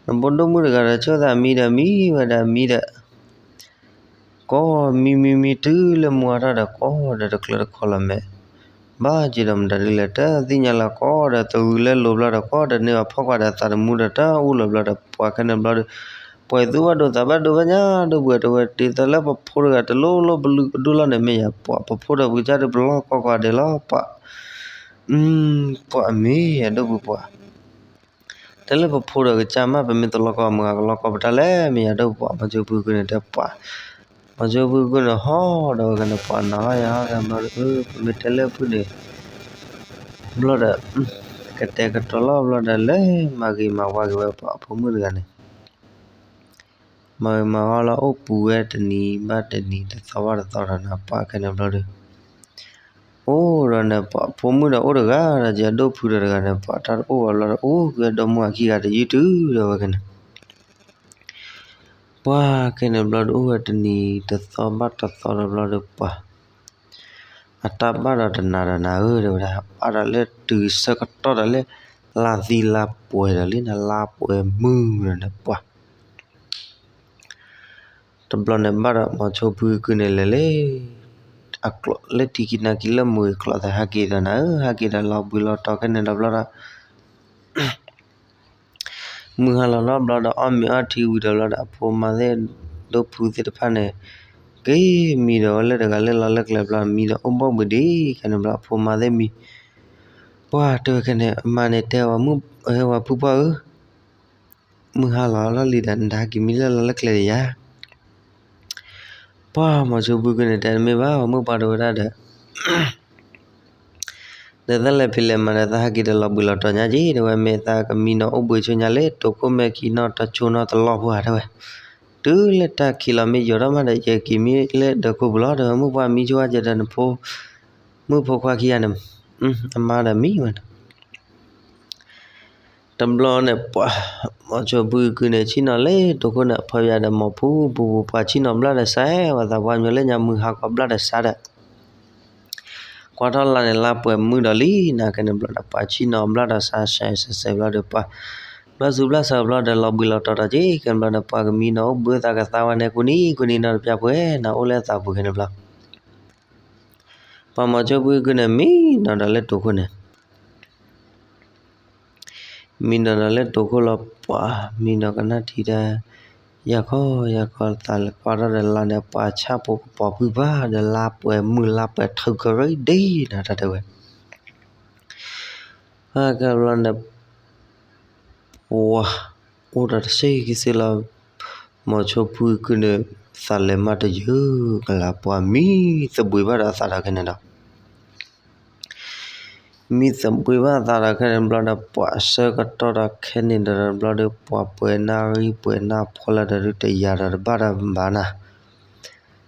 နဘိဒိၣ်မုၣ်တဂၤဒီး ဆိသးမံဒီးမံဝဲဒၣ်မံဒီး ကိးမံမံမံတုၤလၢမုၢ်အါထီၣ်ဒီး ကိးဒီးတကျၢၤတခီလီၤမဲာ် ဘၣ်က့ၤဒီးမတၤဒ်လဲၣ် တသ့ၣ်ညါလၢၤ ကိးဒီးသဂုာ်လၢလိၤဘျီဒီး ကိးဒီးန့ၢ်အဖီခိၣ်ဒီး သးသမူဒီးတၢ်အိၣ်လီၤဘျီဒီး ပှၤခဲန့ၣ်ဘျီဒီး ပှၤသူၣ်ဘၣ်ဒိသးဘၣ်ဒိဘၣ်ညါ ဒိၣ်ဖုတဲဝဲ ဒ်သိးလၢပဖိတဂၤတလိၣ်လိၣ်ပလုၢ်ပဒိၣ်လီၤန့ၣ်မ့ၢ်ယၤ ပှၤပဖိဒီးပကစၢ်ဒုးပလီၢ်ကီၢ်ကီၢ်ဒဲးလီၤ ပှၤ ပှၤအမ့ၢ်ယၤဒိၣ်ဖုပှၤ တဲလၢပဖိဒီးကစၢ်မး ပမ့ၢ်တလီၢ်ကီၢ်မုၢ်ဂၤကလီၢ်ကီၢ်ပတၢ်လဲၣ် မ့ၢ်ယၤဒိၣ်ဖုပှၤ မီၤဆိဖုကုန့ၣ်တဲပှၤ မီၤဆိဖုကုန့ၣ်ဟီၣ်ဒီးဝဲကန့ၣ် ပှၤနၤဟီၣ်ယၤဟီၣ်ယၤဘျီဒီး ပမ့ၢ်တဲလၢဖုန့ၣ် ဘျီဒီး ကတဲာ်ကတီၤလီၤဘျီဒီး လဲၤမၤဂ့ၤမၤဝါက့ၤဝဲပှၤအဖိမုၣ်တဂၤန့ၣ် မၤဂ့ၤမၤဝါလီၤ အိၣ်ပူၤဝဲတနံၤဘၣ်တနံၤ တသီဘၣ်တသီဒီးနၤ ပှၤခဲန့ၣ်ဘျီဒီး အိၣ်ဒီးန့ၣ် ပှၤဖိမုၣ်ဒီးအိၣ်တဂၤဒီး ယဒိၣ်ဖုဒီးတဂၤန့ၣ် ပှၤတၢ်တအိၣ်ဘၣ်ဘျီဒီး အိၣ်က့ၤဒီမါအခံဂၤတယုၢ်တုၤဒီးဝဲကန့ၣ် ပှၤခဲန့ၣ်ဘျီဒီး အိၣ်ဝဲတနံၤတသီဘၣ်တသီဒီးဘျီဒီးပှၤ အတၢ်ဘၣ်ဒီးတနၤဒီးနၤဧၢ တဲဝဲဒၣ် ဘၣ်ဒီးလၢတုၤဆၢကတီၢ်ဒီးလၢ လါသံလါပှဲၤဒီးလံနၤ လါပှဲၤမုၢ်ဒီးန့ၣ် ပှၤ တဘျီန့ၣ်ဘၣ်ဒီး မီၤဆိဖုကုန့ၣ်လဲၤလၢ အကျိးလၢထံခံနၢ်ခံလၢမုၢ်ကျိးသးဟဲက့ၤဒီးနၤဧၢ ဟဲက့ၤဒီးလီၤဘှံးလီၤတီၤခဲန့ၣ်ဒီးဘျီဒီး မုၢ်ဟါလီၤလီၤဘျီဒီး အီၣ်မ့ၤအီထံဝံၤဒီးဘျီဒီး အဖိမါသ့ၣ် ဒိၣ်ဖုသ့ၣ်တဖၣ်န့ၣ် က့ၤမံဒီးဝဲလၢတဂၤလၢလီၢ်လၢကျဲဘျီ မံဒီးအိၣ်ဘီၣ်ဘှံးဒံးခဲန့ၣ်ဘျီ အဖိမါသ့ၣ်မံ ပှၤတဲဝဲခဲန့ၣ် အမါန့ၣ်တဲဝဲ မုၢ်ဟဲဝဲဖုပှၢ်ဧၢ မုၢ်ဟါလီၤလီၢ်လံဒီး နတဟဲက့ၤမံလၢလီၢ်လၢကျဲဒံးယၤ ပှၤမီၤဆိဖုကုန့ၣ်တဲတမ့ၢ်ဘၣ် မုၢ်ပှၢ်တဲဝဲဒၣ်ဒီး ဒီးသးလဲၤဖံးလဲၤမၤဒီး သးဟဲက့ၤဒီးလီၤဘှံးလီၤတီၤညါက့ၤ တဲဝဲ မ့ၢ်သးကမံနီၤအိၣ်ဘှံးဆိညါလၢ တိၤခိၣ်မဲာ်ခံနီၤတဆိနီၤတလီၢ်ဖိဧါ တဲဝဲ တုၤလၢတၢ်ခံးလီၤမ့ၢ်ယိာ်ထီၣ်မးဒီး ယက့ၤမံလၢဒၢးခိၣ်ပူၤလီၤ တဲဝဲ မုၢ်ပှၢ်မံဆိဝဲကဒီးနဖိ မုၣ်ဖိခွါခံဂၤန့ၣ် အမါဒီးမံဝဲန့ၣ် တဘျီန့ၣ် ပှၤ မီၤဆိဖုကုန့ၣ် ဆ့ၣ်နီၤလၢတိၤခိၣ်န့ၣ် ဖီဝဲဒီးမိၢ်ဖုပူၤပူၤ ပှၤဆ့ၣ်နီၤဘျီဒီးစဲး ပှၤသးပှၢ်မၠိလၢညါမုၢ်ဟါခီဘျီဒီးစးဒီး ကွၢ်ထီၣ်လါန့ၣ် လါပှဲၤမုၢ်ဒီးလံ နၤကဲန့ၣ်ဘျီဒီး ပှၤဆ့ၣ်နီၤဘျီဒီးစးစဲးစဲးဘျီဒီး ပှၤ ဘျီသူဘျီဆၢဘျီဒီး လီၤဘှံးလီၤတီၤဒီးက့ၤ ကဲန့ၣ်ဘျီဒီး ပှၤကမံနီၤအိၣ်ဘှံးသးကသါဝဲန့ၣ် ကိးနံၤကိးနံၤနီတပျၢ်ပှဲၤ နၤအိၣ်လၢသးပူၤကဲန့ၣ်ဘျီ ပှၤမီၤဆိဖုကုန့ၣ် မံနီၤဒီးလၢတိၤခိၣ်န့ၣ် မံနီၤဒီးလၢတိၤခိၣ်လီၤ ပှၤမံနီၤကနၣ်ထံတၢ် ယၤခီယၤခီသးလဲၤကွၢ်ထီၣ်ဒီးလါန့ၣ် ပှၤဆၣ်ဖိကပီၤဖုပှၢ်ဒီးလါပှဲၤမုၢ်လါပှဲၤထုးကရံဒ်နၤတၢ်တဲဝဲ ဟါကဘျီန့ၣ် ပှၤ အိၣ်ဒီးတဆံခံဆံလီၤ မီၤဆိဖုကုန့ၣ် သးလဲၤမးတယုၢ်ကလၤ ပှၤမံသဘှံးဘၣ်ဒီးအသးဒီးခဲန့ၣ်ဒီး မံသဘှံးဘၣ်အသးဒီးခဲန့ၣ်ဘျီဒီး ပှၤဆၢကတီၢ်ဒီးခဲန့ၣ်ဒီးဘျီဒီး ပှၤပှဲၤနၢ်ရံၣ်ပှဲၤနၢ်ဖီလာ်ဒီး တယာ်ဒီးတဘၣ်ဒီးဘၣ်နၤ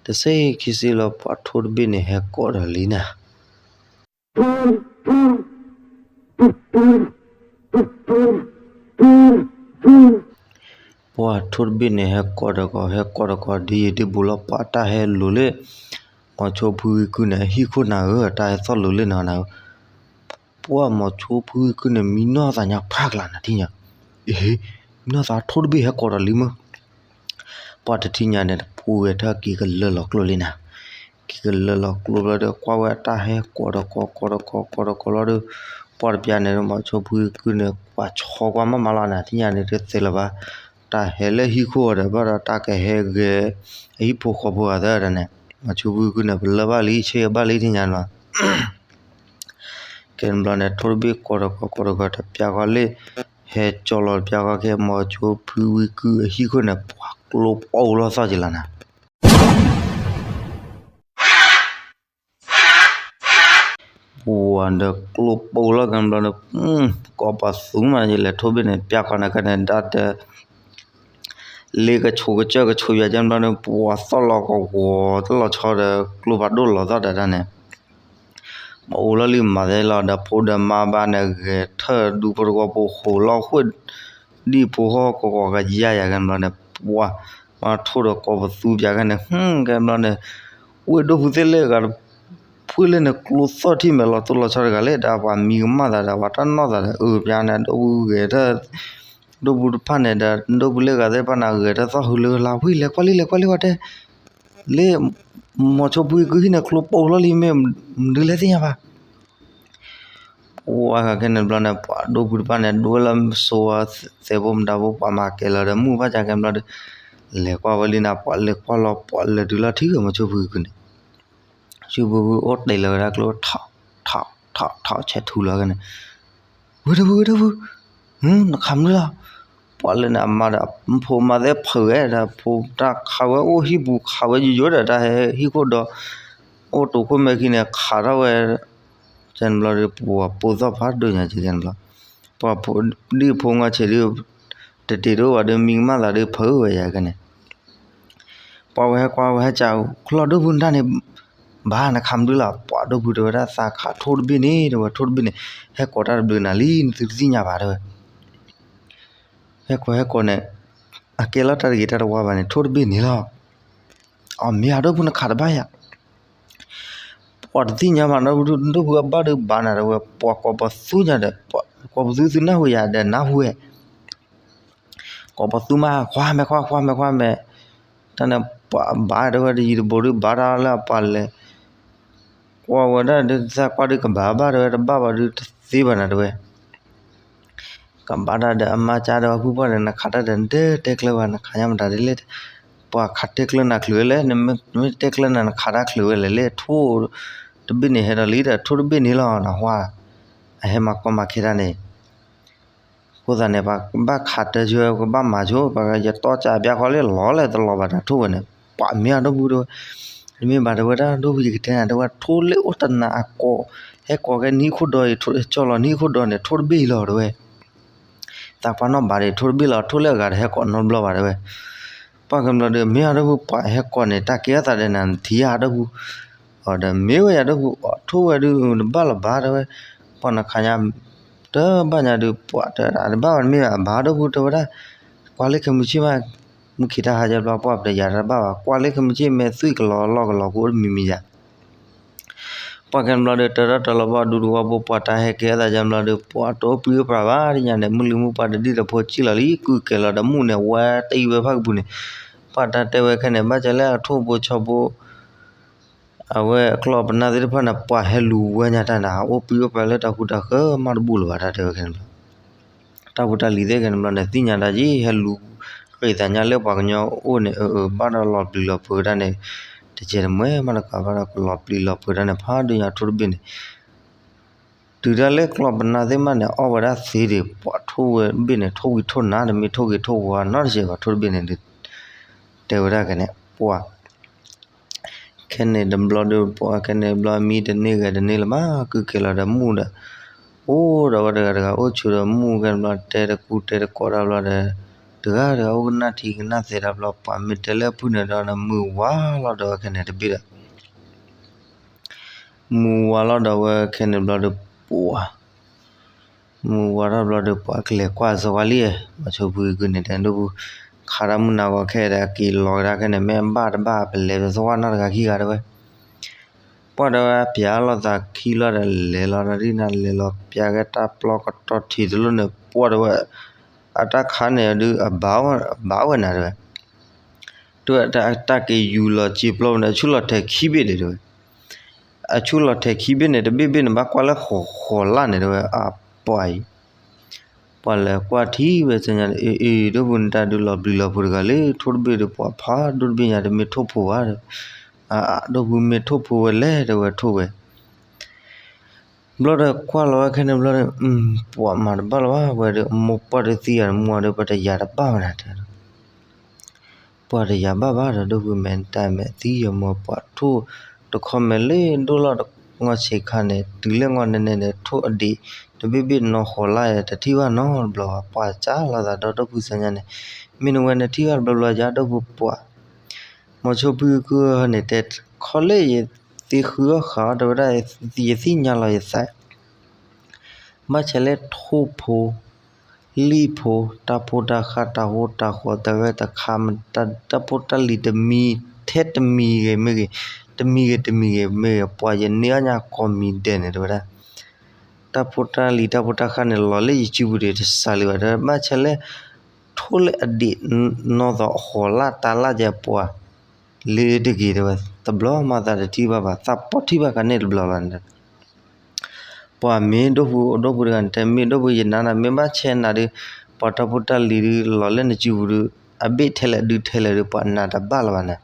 တဆံခံဆံလီၤ ပှၤထိၣ်တဘ့ၣ်န့ၣ်ဟဲကိးဒီးလံနၤ ပှၤထိၣ်တဘ့ၣ်န့ၣ် ဟဲကိးဒီးကီး ဟဲကိးဒီးကီး ဒ်ယဒ်ဘူးလီၤ ပှၤတၢ်ဟဲလိၤလၢ မီၤဆိဖုကုန့ၣ် ဟံၣ်ခိၣ်နၤဧၢ တၢ်ဟဲသီၣ်လိၤလၢနၤနၤဧၢ ပှၤမီၤဆိဖုကုန့ၣ် မံနီၢ်သးညါဖးကျါနၤထံၣ်ညါ အ့ မံနီၢ်သးထိၣ်တဘ့ၣ်ဟဲကိးဒီးလံမၢ် ပှၤတထံၣ်ညါန့ၣ် တပူၤဝဲထၢၣ်က့ၤကလၢာ်လီၤကျိလံနၤ, က့ၤကလၢာ်လီၤကျိဘျီဒီး ကွၢ်ဝဲအတၢ်ဟဲကိးတကီး ကိးတကီး ကိးတကီးလီၤဒီး ပှၤတပျၢ်န့ၣ် မီၤဆိဖုကုန့ၣ် ပှၤဆီကွၢ်မးမးလီၤနၤ ထံၣ်ညါန့ၣ် တသဲးလၢၤဘၣ်, တၢ်ဟဲလၢဟံၣ်ခိၣ်အီၤဒီး ဘၣ်ဒီးတၢ်ကဟဲဂဲၤ အဟံၣ်ဖိဃီဖိဂၤသၢဒၣ်န့ၣ် မီၤဆိဖုကုန့ၣ် ပလၢၢ်ဘၣ်လံ ဆ့ဘၣ်လံ ထံၣ်ညါန့ၣ်လီၤ. ကဲန့ၣ်ဘျီန့ၣ် ထိၣ်တဘ့ၣ်ကိးတကီး ကိးတကီး တပျၢ်ဃီလၢ ဟဲကၠီလီၤတပျၢ်ဃီခဲ မီၤဆိဖုဝံကုအဟံၣ်ခိၣ်န့ၣ် ပှၤကျိပိၢ်လီၤသီၣ်က့ၤလီၤနၤ ပှၤဒီးကျိပိၢ်လီၤကဲန့ၣ်ဘျီဒီး ကိးပှၤသူမးယလဲၤထိၣ်ဘ့ၣ်န့ၣ် ပျၢ်ဃီန့ၣ်ခဲန့ၣ် ဒၣ်တ လ့ကဆိးကစၢၢ်ကဆိးယၤကဲန့ၣ်ဘျီဒီး ပှၤသီၣ်လီၤကဝီၤတလီၤဆီဒီး ကျိဖးဒိၣ်လီၤသီၣ်တၢ်တၢ်န့ၣ် မၤအိၣ်လီၤလံမၤသ့လီၤဒီး ဖိဒီးမါဘၣ်န့ၣ် ဂဲၤထၢၣ်ဒူဖိတဝီဖိ ဃိးလီၢ်ဃိၣ် ဒံၣ်ဖိဟီၣ်ကဝီၤကယါယၤကဲန့ၣ်ဘျီန့ၣ် ပှၤ မၤထိၣ်ဒီးကိးပသူပျၢ်ခဲန့ၣ် ဟူကဲန့ၣ်ဘျီန့ၣ် ဝ့ၢ်ဒိၣ်ဖုသ့ၣ်လၢအဂၤ ဖုလၢန့ၣ် ကျိသီၣ်ထံၣ်မဲာ်လီၤတိၢ်လီၤဆီတဂၤလဲၣ် ဒီးပှၤမံကမၣ်သးဒီး ပှၤတၢ်နီၢ်သးဒီး အၢပျၢ်န့ၣ် ဒိၣ်ဖုဂဲၤထၢၣ် ဒိၣ်ဖုတဖၣ်န့ၣ်ဒီး ဒိၣ်ဖုလၢအဂၤသ့ၣ်တဖၣ်န့ၣ် ဂဲၤထၢၣ်သီၣ်ဟုလၢလါဝံၤ လဲၤကွၢ်လံ လဲၤကွၢ်လံ ဝဲတဲ လၢ မီၤဆိဖုကုဟံၣ်န့ၣ် ကျိပိၢ်လီၤလံ မ့ၢ်မနုၤလဲၣ်သ့ၣ်ညါဘၣ် ပှၤခဲန့ၣ်ဘျီန့ၣ် ပှၤဒိၣ်ဖုတဖၣ်န့ၣ် ဒိၣ်ဝဲလၢစိဝဲသဲးဖိမတၤဖိ ပှၤမၤကဲၤလီၤဒီး မုၢ်ဘၣ်ကဲန့ၣ်ဘျီဒီး လဲၤကွၢ်ဝဲလံနၤ ပှၤလဲၤကွၢ်လီၤ ပှၤလဲၤတုၤလီၤထံၣ်ဝဲမီၤဆိဖုကုန့ၣ် ဆိဖုကုအိၣ်တဲလီၤဝဲဒၣ်ကျိ ထီၣ် ထီၣ် ထီၣ် ဆဲးထူလီၤကဲန့ၣ် ဝ့ၢ်ဒိၣ်ဖု ဝ့ၢ်ဒိၣ်ဖု နခးမနုၤလီၤ ပှၤလၢန့ၣ်အမါဒီး ဖိမါသ့ၣ်ဖုးဝဲဒီး ဖိတၢ်ခးဝဲအိၣ်ဟံၣ်ပူၤခးဝဲယိယိဒီး တၢ်ဟဲဟံၣ်ခိၣ်ဒီး အိၣ်တိာ်ခိၣ်မဲာ်ခံန့ၣ် ခးထီၣ်ဝဲ ကဲန့ၣ်ဘျီဒီး ပှၤပိာ်သီၣ်ဖးဒိၣ်ညါကဲန့ၣ်ဘျီ ပှၤဒံၣ်ဖိငါဆံးဒုး တတ့ၤတအိၣ်ဘၣ်ဒီး မံကမၣ်သးဒီး ဖုးဝဲယၤကဲန့ၣ် ပှၤဝဲဟဲကွၢ်ဝဲဟဲကး ခလီၢ်ဒိၣ်ဖုနတၢ်န့ၣ် ဘၣ်နခးမနုၤလီၤ ပှၤဒိၣ်ဖုတဲဝဲဒၣ် သးခးထိၣ်တဘ့ၣ်န့ၣ် တဲဝဲထိၣ်တဘ့ၣ်န့ၣ် ဟဲကိးတၢ်တဘျုးနၤလံ နသုတသ့ၣ်ညါဘၣ်တဲဝဲ ဟဲကိးဟဲကိးန့ၣ် အကဲလီၤတၢ်တဂ့ၤတၢ်တဝါဘၣ်န့ၣ် ထိၣ်တဘ့ၣ်န့ၣ်လီၤ အမ့ၢ်အဒိၣ်ဖုနခးတဘၣ်ယၤ ပှၤတသ့ၣ်ညါဘၣ် ဒိၣ်ဖုအဘၣ်ဒုးဘၣ်နၤတဲဝဲ ပှၤကိးပသူညါဒီး ကိးပသူသုနၢ်ဟူယၤဒီးနၢ်ဟူဝဲ ကိးပသူမး ခွါမဲာ်ခွါ ခွါမဲာ်ခွါမဲာ် တၢ်န့ၣ်ပှၤဘၣ်တဲဝဲတယံၤတဘူးဒုးဘၣ်တၢ်လၢအပှၤလဲၤ ကွၢ်ဝဲဒၣ်ဒုးသးကွၢ်ဒုးကဘၣ်ဘၣ်တဲဝဲ တဘၣ်ဘၣ်ဒုးတသ့ဘၣ်နၤတဲဝဲ ကဘၣ်တၢ်ဒီးအမါကၢ်ဒီးအဖုပှၢ်ဒီး နခးတၢ်ဒီးနတတဲကျၢၤဘၣ် နခးညါမတၤဒ်လဲၣ် ပှၤခးတဲကျၢၤနၤချုးဝဲလဲၣ် နမ့ၢ်တဲကျၢၤနၤ နခးတၢ်ချုးဝဲလဲၣ်လဲၣ် ထိၣ်တဘ့ၣ်န့ၣ်ဟဲဒီးလံဒီး ထိၣ်တဘ့ၣ်န့ၣ်လီၤ နဟါ အဟဲမၤကီမၤခဲတၢ်န့ၣ် အဃိသတးန့ၣ် ပှၤဘၣ်ခးတၢ်ဆိ ပှၤဘၣ်မၤဆိ ပှၤကယတီၢ်ကၢ်ဘျါဃီလၢလီၤလဲၣ်တလီၤဘၣ်တၢ်ထိၣ်ဝဲန့ၣ် ပှၤမ့ၢ်အဒိၣ်ဖုတဲဝဲ တမ့ၢ်ဘၣ်တဲဝဲဒၣ်ဒိၣ်ဖုယကတဲနၤတဲဝဲ ထိၣ်လၢအိၣ်တနၤအကိး ဟဲကိးကဲနဟံၣ်ခိၣ်ဒီးအံၤ ကၠီလီၤနဟံၣ်ခိၣ်ဒီးန့ၣ် ထိၣ်တဘ့ၣ်အံၤလီၤတဲဝဲ သးကွၢ်နီၣ်ဘၣ်ဒီး ထိၣ်တဘ့ၣ်လီၤ ထိၣ်လၢအဂၤတဟဲကိးနီတဘျီဘၣ်တဲဝဲ ပှၤကမျီဒီး မ့ၢ်အဒိၣ်ဖု ပှၤဟဲကိးန့ၣ် တၢ်ကဲထီၣ်သးဒီးနၤ နထံၣ်ယၤအဒိၣ်ဖု ဒီးမ့ၢ်ဝဲယၤဒိၣ်ဖု ထိၣ်ဝဲဒုး တဘၣ်လီၤဘၣ်တဲဝဲ ပှၤနခးညါ တဘၣ်ညါဒုး ပှၤတဘၣ်ဝဲတမ့ၢ်ဘၣ် အဘၣ်ဒိၣ်ဖုတဲဝဲဒၣ် ကွၢ်လၢခဲမုၢ်ဆ့ၣ်မး မုၢ်ခံးတၢ်ဟါယဘျီ ပှၢ်ပတယၤတဘၣ်ဘၣ် ကွၢ်လၢခဲမုၢ်ဆ့ၣ် မ့ၢ်သွံၣ်ကလီၤလီၢ်ကလီၤ ကအိၣ်တမံၤမံၤယၤ ပှၤကမျီဒီး တၢ်ထီၣ်တၢ်လီၤဘၣ်ဒူတဝီဖိ ပှၤတၢ်ဟဲကဲထီၣ်သးယဘျီဒီး ပှၤတအိၣ်ပှံၤအိၣ်ပြးဘၣ် ဒ်ညါန့ၣ် မုၢ်လံမုၢ်ပှၢ်တဒံၣ်ဒီးဖိစံၣ်လီၤလံ ကုၢ်ကဲၤလီၤဒီးမူၣ်န့ၣ် ဝဲတအံၤဝဲဖးကပူၤန့ၣ် ပှၤတၢ်တဲဝဲခဲန့ၣ် ဘၣ်ဆၣ်လၢအထိၣ်ဖိဆီဖိ အဝဲအကျီၢ်ပနၢ်သ့ၣ်တဖၣ်န့ၣ် ပှၤဟဲလူၤဝဲညါတၢ်န့ၣ် အိၣ်ပှံၤအိၣ်ပြးလၢတၢ်ဃူတၢ်ဃၢၤမးတဘူၣ်လၢၤဘၣ် တၢ်တဲဝဲခဲန့ၣ်ဘျီ တၢ်ဖိတၢ်လံၤသ့ၣ်ခဲန့ၣ်ဘျီန့ၣ် သ့ၣ်ညါတၢ်က့ ဟဲလူၤဃ့သးညါလၢပှၤကညီအိၣ်န့ၣ် အၢ အၢ ဘၣ်ဒီးလီၤပျံၤလီၤဖုးတၢ်န့ၣ် တကဲတမှဲမးတကးဘၣ်ဒီး ကလီၤပျံၤလီၤဖုးတၢ်န့ၣ် ဖးဒိၣ်ညါထိၣ်တဘ့ၣ်န့ၣ် တုၤဒၣ်လဲာ်ကျီၢ်ပနၢ်သ့ၣ်မးန့ၣ် အီၣ်ဝဲဒၣ်သ့ဒံး ပှၤထိၣ်ဝဲတဘ့ၣ်န့ၣ် ထိၣ်ဝံၤထိၣ်နၤ တမ့ၢ်ထိၣ်ဂ့ၤထိၣ်ဝါနီတစဲးဘၣ် ထိၣ်တဘ့ၣ်န့ၣ်ဒုး တဲဝဲဒၣ်ကဲန့ၣ် ပှၤ ခဲန့ၣ်တဘျီဒီး ပှၤခဲန့ၣ်ဘျီမံတန့ၢ်ဂဲၤတန့ၢ်လၢၤဘၣ် ကုၢ်ကဲၤလီၤဒီးမူၣ်ဒီး အိၣ်ဒီးဝဲတဂၤတဂၤ အိၣ်ဆိးဒီးမူၣ်ကဲန့ၣ်ဘျီ တဲတကူတဲတကိးတၢ်ဘျီဒီး တဂၤတဂၤအိၣ်ကနၣ်ထံကနၣ်သဲတၢ်ဘျီ ပှၤမ့ၢ်တဲလၢအဖုၣ်န့ၣ်ဒီး မုၢ်ဝါလီၤဒီးဝဲခဲန့ၣ်တဘ့ၣ်ဒီး မုၢ်ဝါလီၤဒီးဝဲခဲန့ၣ်ဘျီဒီး ပှၤ မုၢ်ဝါထီၣ်ဘျီဒီး ပှၤကလဲၤကွၢ်စီဝါလံ မီၤဆိဖုကုန့ၣ် တဲဒိၣ်ဖု ခးတၢ်မုၢ်နၤဂီၤခဲဒီး က့ၤလီၤကဒါခဲန့ၣ် မ့ၢ်ဘၣ်တဘၣ် ပလဲၤပစီဝါနီတဂၤခံဂၤတဲဝဲ ပှၤတဲဝဲ ပျၢ်လိာ်သးခံလီၤဒီး လဲၤလီၤဒီးဒ်နၤ လဲၤလီၤပျၢ်ကဲတၢ်ပျီကတီၢ်ထံးတလိၣ်န့ၣ် ပှၤတဲဝဲ အတၢ်ခးန့ၣ်ဒုး အဘၣ်ဝဲနၤတဲဝဲ တဲဝဲတၢ်က့ၤယူၤလီၤစ့ပျီန့ၣ် အဆူၣ်လီၤထဲးခံဘ့ၣ်န့ၣ်တဲဝဲ, အဆူၣ်လီၤထဲးခံဘ့ၣ်န့ၣ် တဘ့ၣ်ဘ့ၣ်န့ၣ် ဘၣ်ကွၢ်လၢဃီၤဃီၤလၢ်န့ၣ်တဲဝဲ, အပှၤအံၤ ပှၤလဲၤကွၢ်ထံၣ်ဝဲဆၢညါန့ၣ် အ့ အ့ ဒိၣ်ပူၤန့ၣ် တၢ်ဒုးလီၤပျံၤလီၤဖုးတဂၤလၢ ထိၣ်တဘ့ၣ်ဒီး ပှၤဖးဒိၣ်တဘ့ၣ်ညါ တမ့ၢ်ထိၣ်ဖိဘၣ်ဒီး, အ ဒိၣ်ပူၤမ့ၢ်ထိၣ်ဖိဝဲလဲၣ် တဲဝဲထိၣ်ဝဲ ဘျီဒီးကွၢ်လီၤဝဲခဲန့ၣ်ဘျီဒီး ပှၤမၤတဘၣ်လီၤဘၣ်ဝဲဒီး မိၢ်ပှၢ်ဒီးသံယၤတမူဒီး ပှၤတယာ်တဘၣ်ဝဲနၤတဲ ပှၤတယာ်ဘၣ်ဘၣ်ဒီး ဒိၣ်ပူၤမဲာ်တၢ်မဲာ်သံယၤမူ ပှၤထိၣ်တခီမဲာ်လၢဒိၣ်လီၤတငီၢ်ဆံးခါန့ၣ် တုၤလၢငီၢ်နဲနဲန့ၣ် ထိၣ်အဒံး တဘ့ၣ်ဘ့ၣ်နီၢ်ဃီၤလၢ် တထံၣ်ဘၣ်နီတဘျီဘၣ် ပှၤစၢ်လီၤသးဒီးဒိၣ်ပူၤဆၢညါန့ၣ် မ့ၢ်နဝဲနထံၣ်ဘၣ်တဘျီဘျီယါ ဒိၣ်ပူၤပှၤ မိၤဆိဖုကုန့ၣ်တဲ ခီလၢယသ့ဃုအီၣ်ဃးအီၣ်တဲဝဲဒၣ် ယသ့ၣ်ညါလီၤယသး ဘၣ်ဆဲးလၢထိၣ်ဖိ လံၣ်ဖိ တၢ်ဖိတၢ်ဃၢ် တၢ်ဟိတၢ်ဃီ တဲဝဲတခါ တၢ်ဖိတၢ်လံၤတမံၤ ထဲတမံၤဂ့ၤမ့ၢ်ဂ့ၤ တမံၤဂ့ၤတမံၤဂ့ၤမ့ၢ်ဂ့ၤ ပှၤယန့ၢ်အီၣ်ညါကိးမံၤဒဲးန့ၣ်တဲဝဲဒၣ် တၢ်ဖိတၢ်လံၤတၢ်ဖိတၢ်ဃၢ်န့ၣ် လီၤလၢယစုပူၤဒီး တစးလံဘၣ်ဒီး ဘၣ်ဆဲးလၢ ထိၣ်လၢအဒံး နီၢ်သီဃီၤလၢ်တၢ်လၢ်ကဲပှၤ လၢတဂ့ၤတဲဝဲ တဘျီမၤသးတထံၣ်ဘၣ်ဘၣ် သးပီၣ်ထံၣ်ဘၣ်ကန့ၢ်တဘျီလီၤန့ၣ် ပှၤမ့ၢ်ဒိၣ်ပူၤ ဒိၣ်ပူၤတဂၤန့ၣ် တဲမ့ၢ်ဒိၣ်ပူၤယနၤနၤ မ့ၢ်ဘၣ်ဆဲးနၤဒီး ပှၤတၢ်ဖိတၢ်လံၤဒုး လီၤလၢနစုပူၤဒီး အဘ့ၣ်ထဲလဲၣ်ဒုးထဲလဲၣ်ဒီး ပှၤနၤတဘၣ်လၢၤဘၣ်န့ၣ်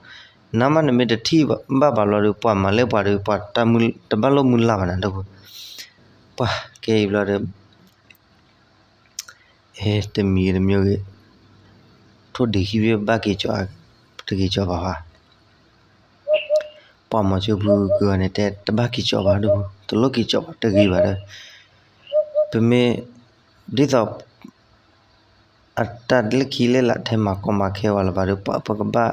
နမ့ၢ်နမ့ၢ်တထံၣ်ဘၣ်ဘၣ်ဘျီဒီး ပှၤမၤလၢပှၤဒီး ပှၤတဘၣ်လိၣ်မုၢ်လၢ်ဘၣ်န့ၣ် ဒိၣ်ပူၤ ပှၤကဲအံၤဘျီဒီး အဲ တမံၤဂ့ၤတမံၤဂ့ၤ ထိၣ်ဒံးခံဘ့ၣ်ဘၣ်က့ၤကၠီ တက့ၤကၠီဘၣ်ဘၣ် ပှၤမိၤဆိဖုကုန့ၣ်တဲ တဘၣ်က့ၤကၠီဘၣ်ဒိၣ်ပူၤ တလိၣ်က့ၤကၠီဘၣ်တဂ့ၤဘၣ်ဒီး ပမ့ၢ် ဒ်သိး အတၢ်လၢခံလၢလာ်ထဲမၤကီမၤခဲဝဲလၢၤဘၣ်ဒီး ပှၤပကဘၣ်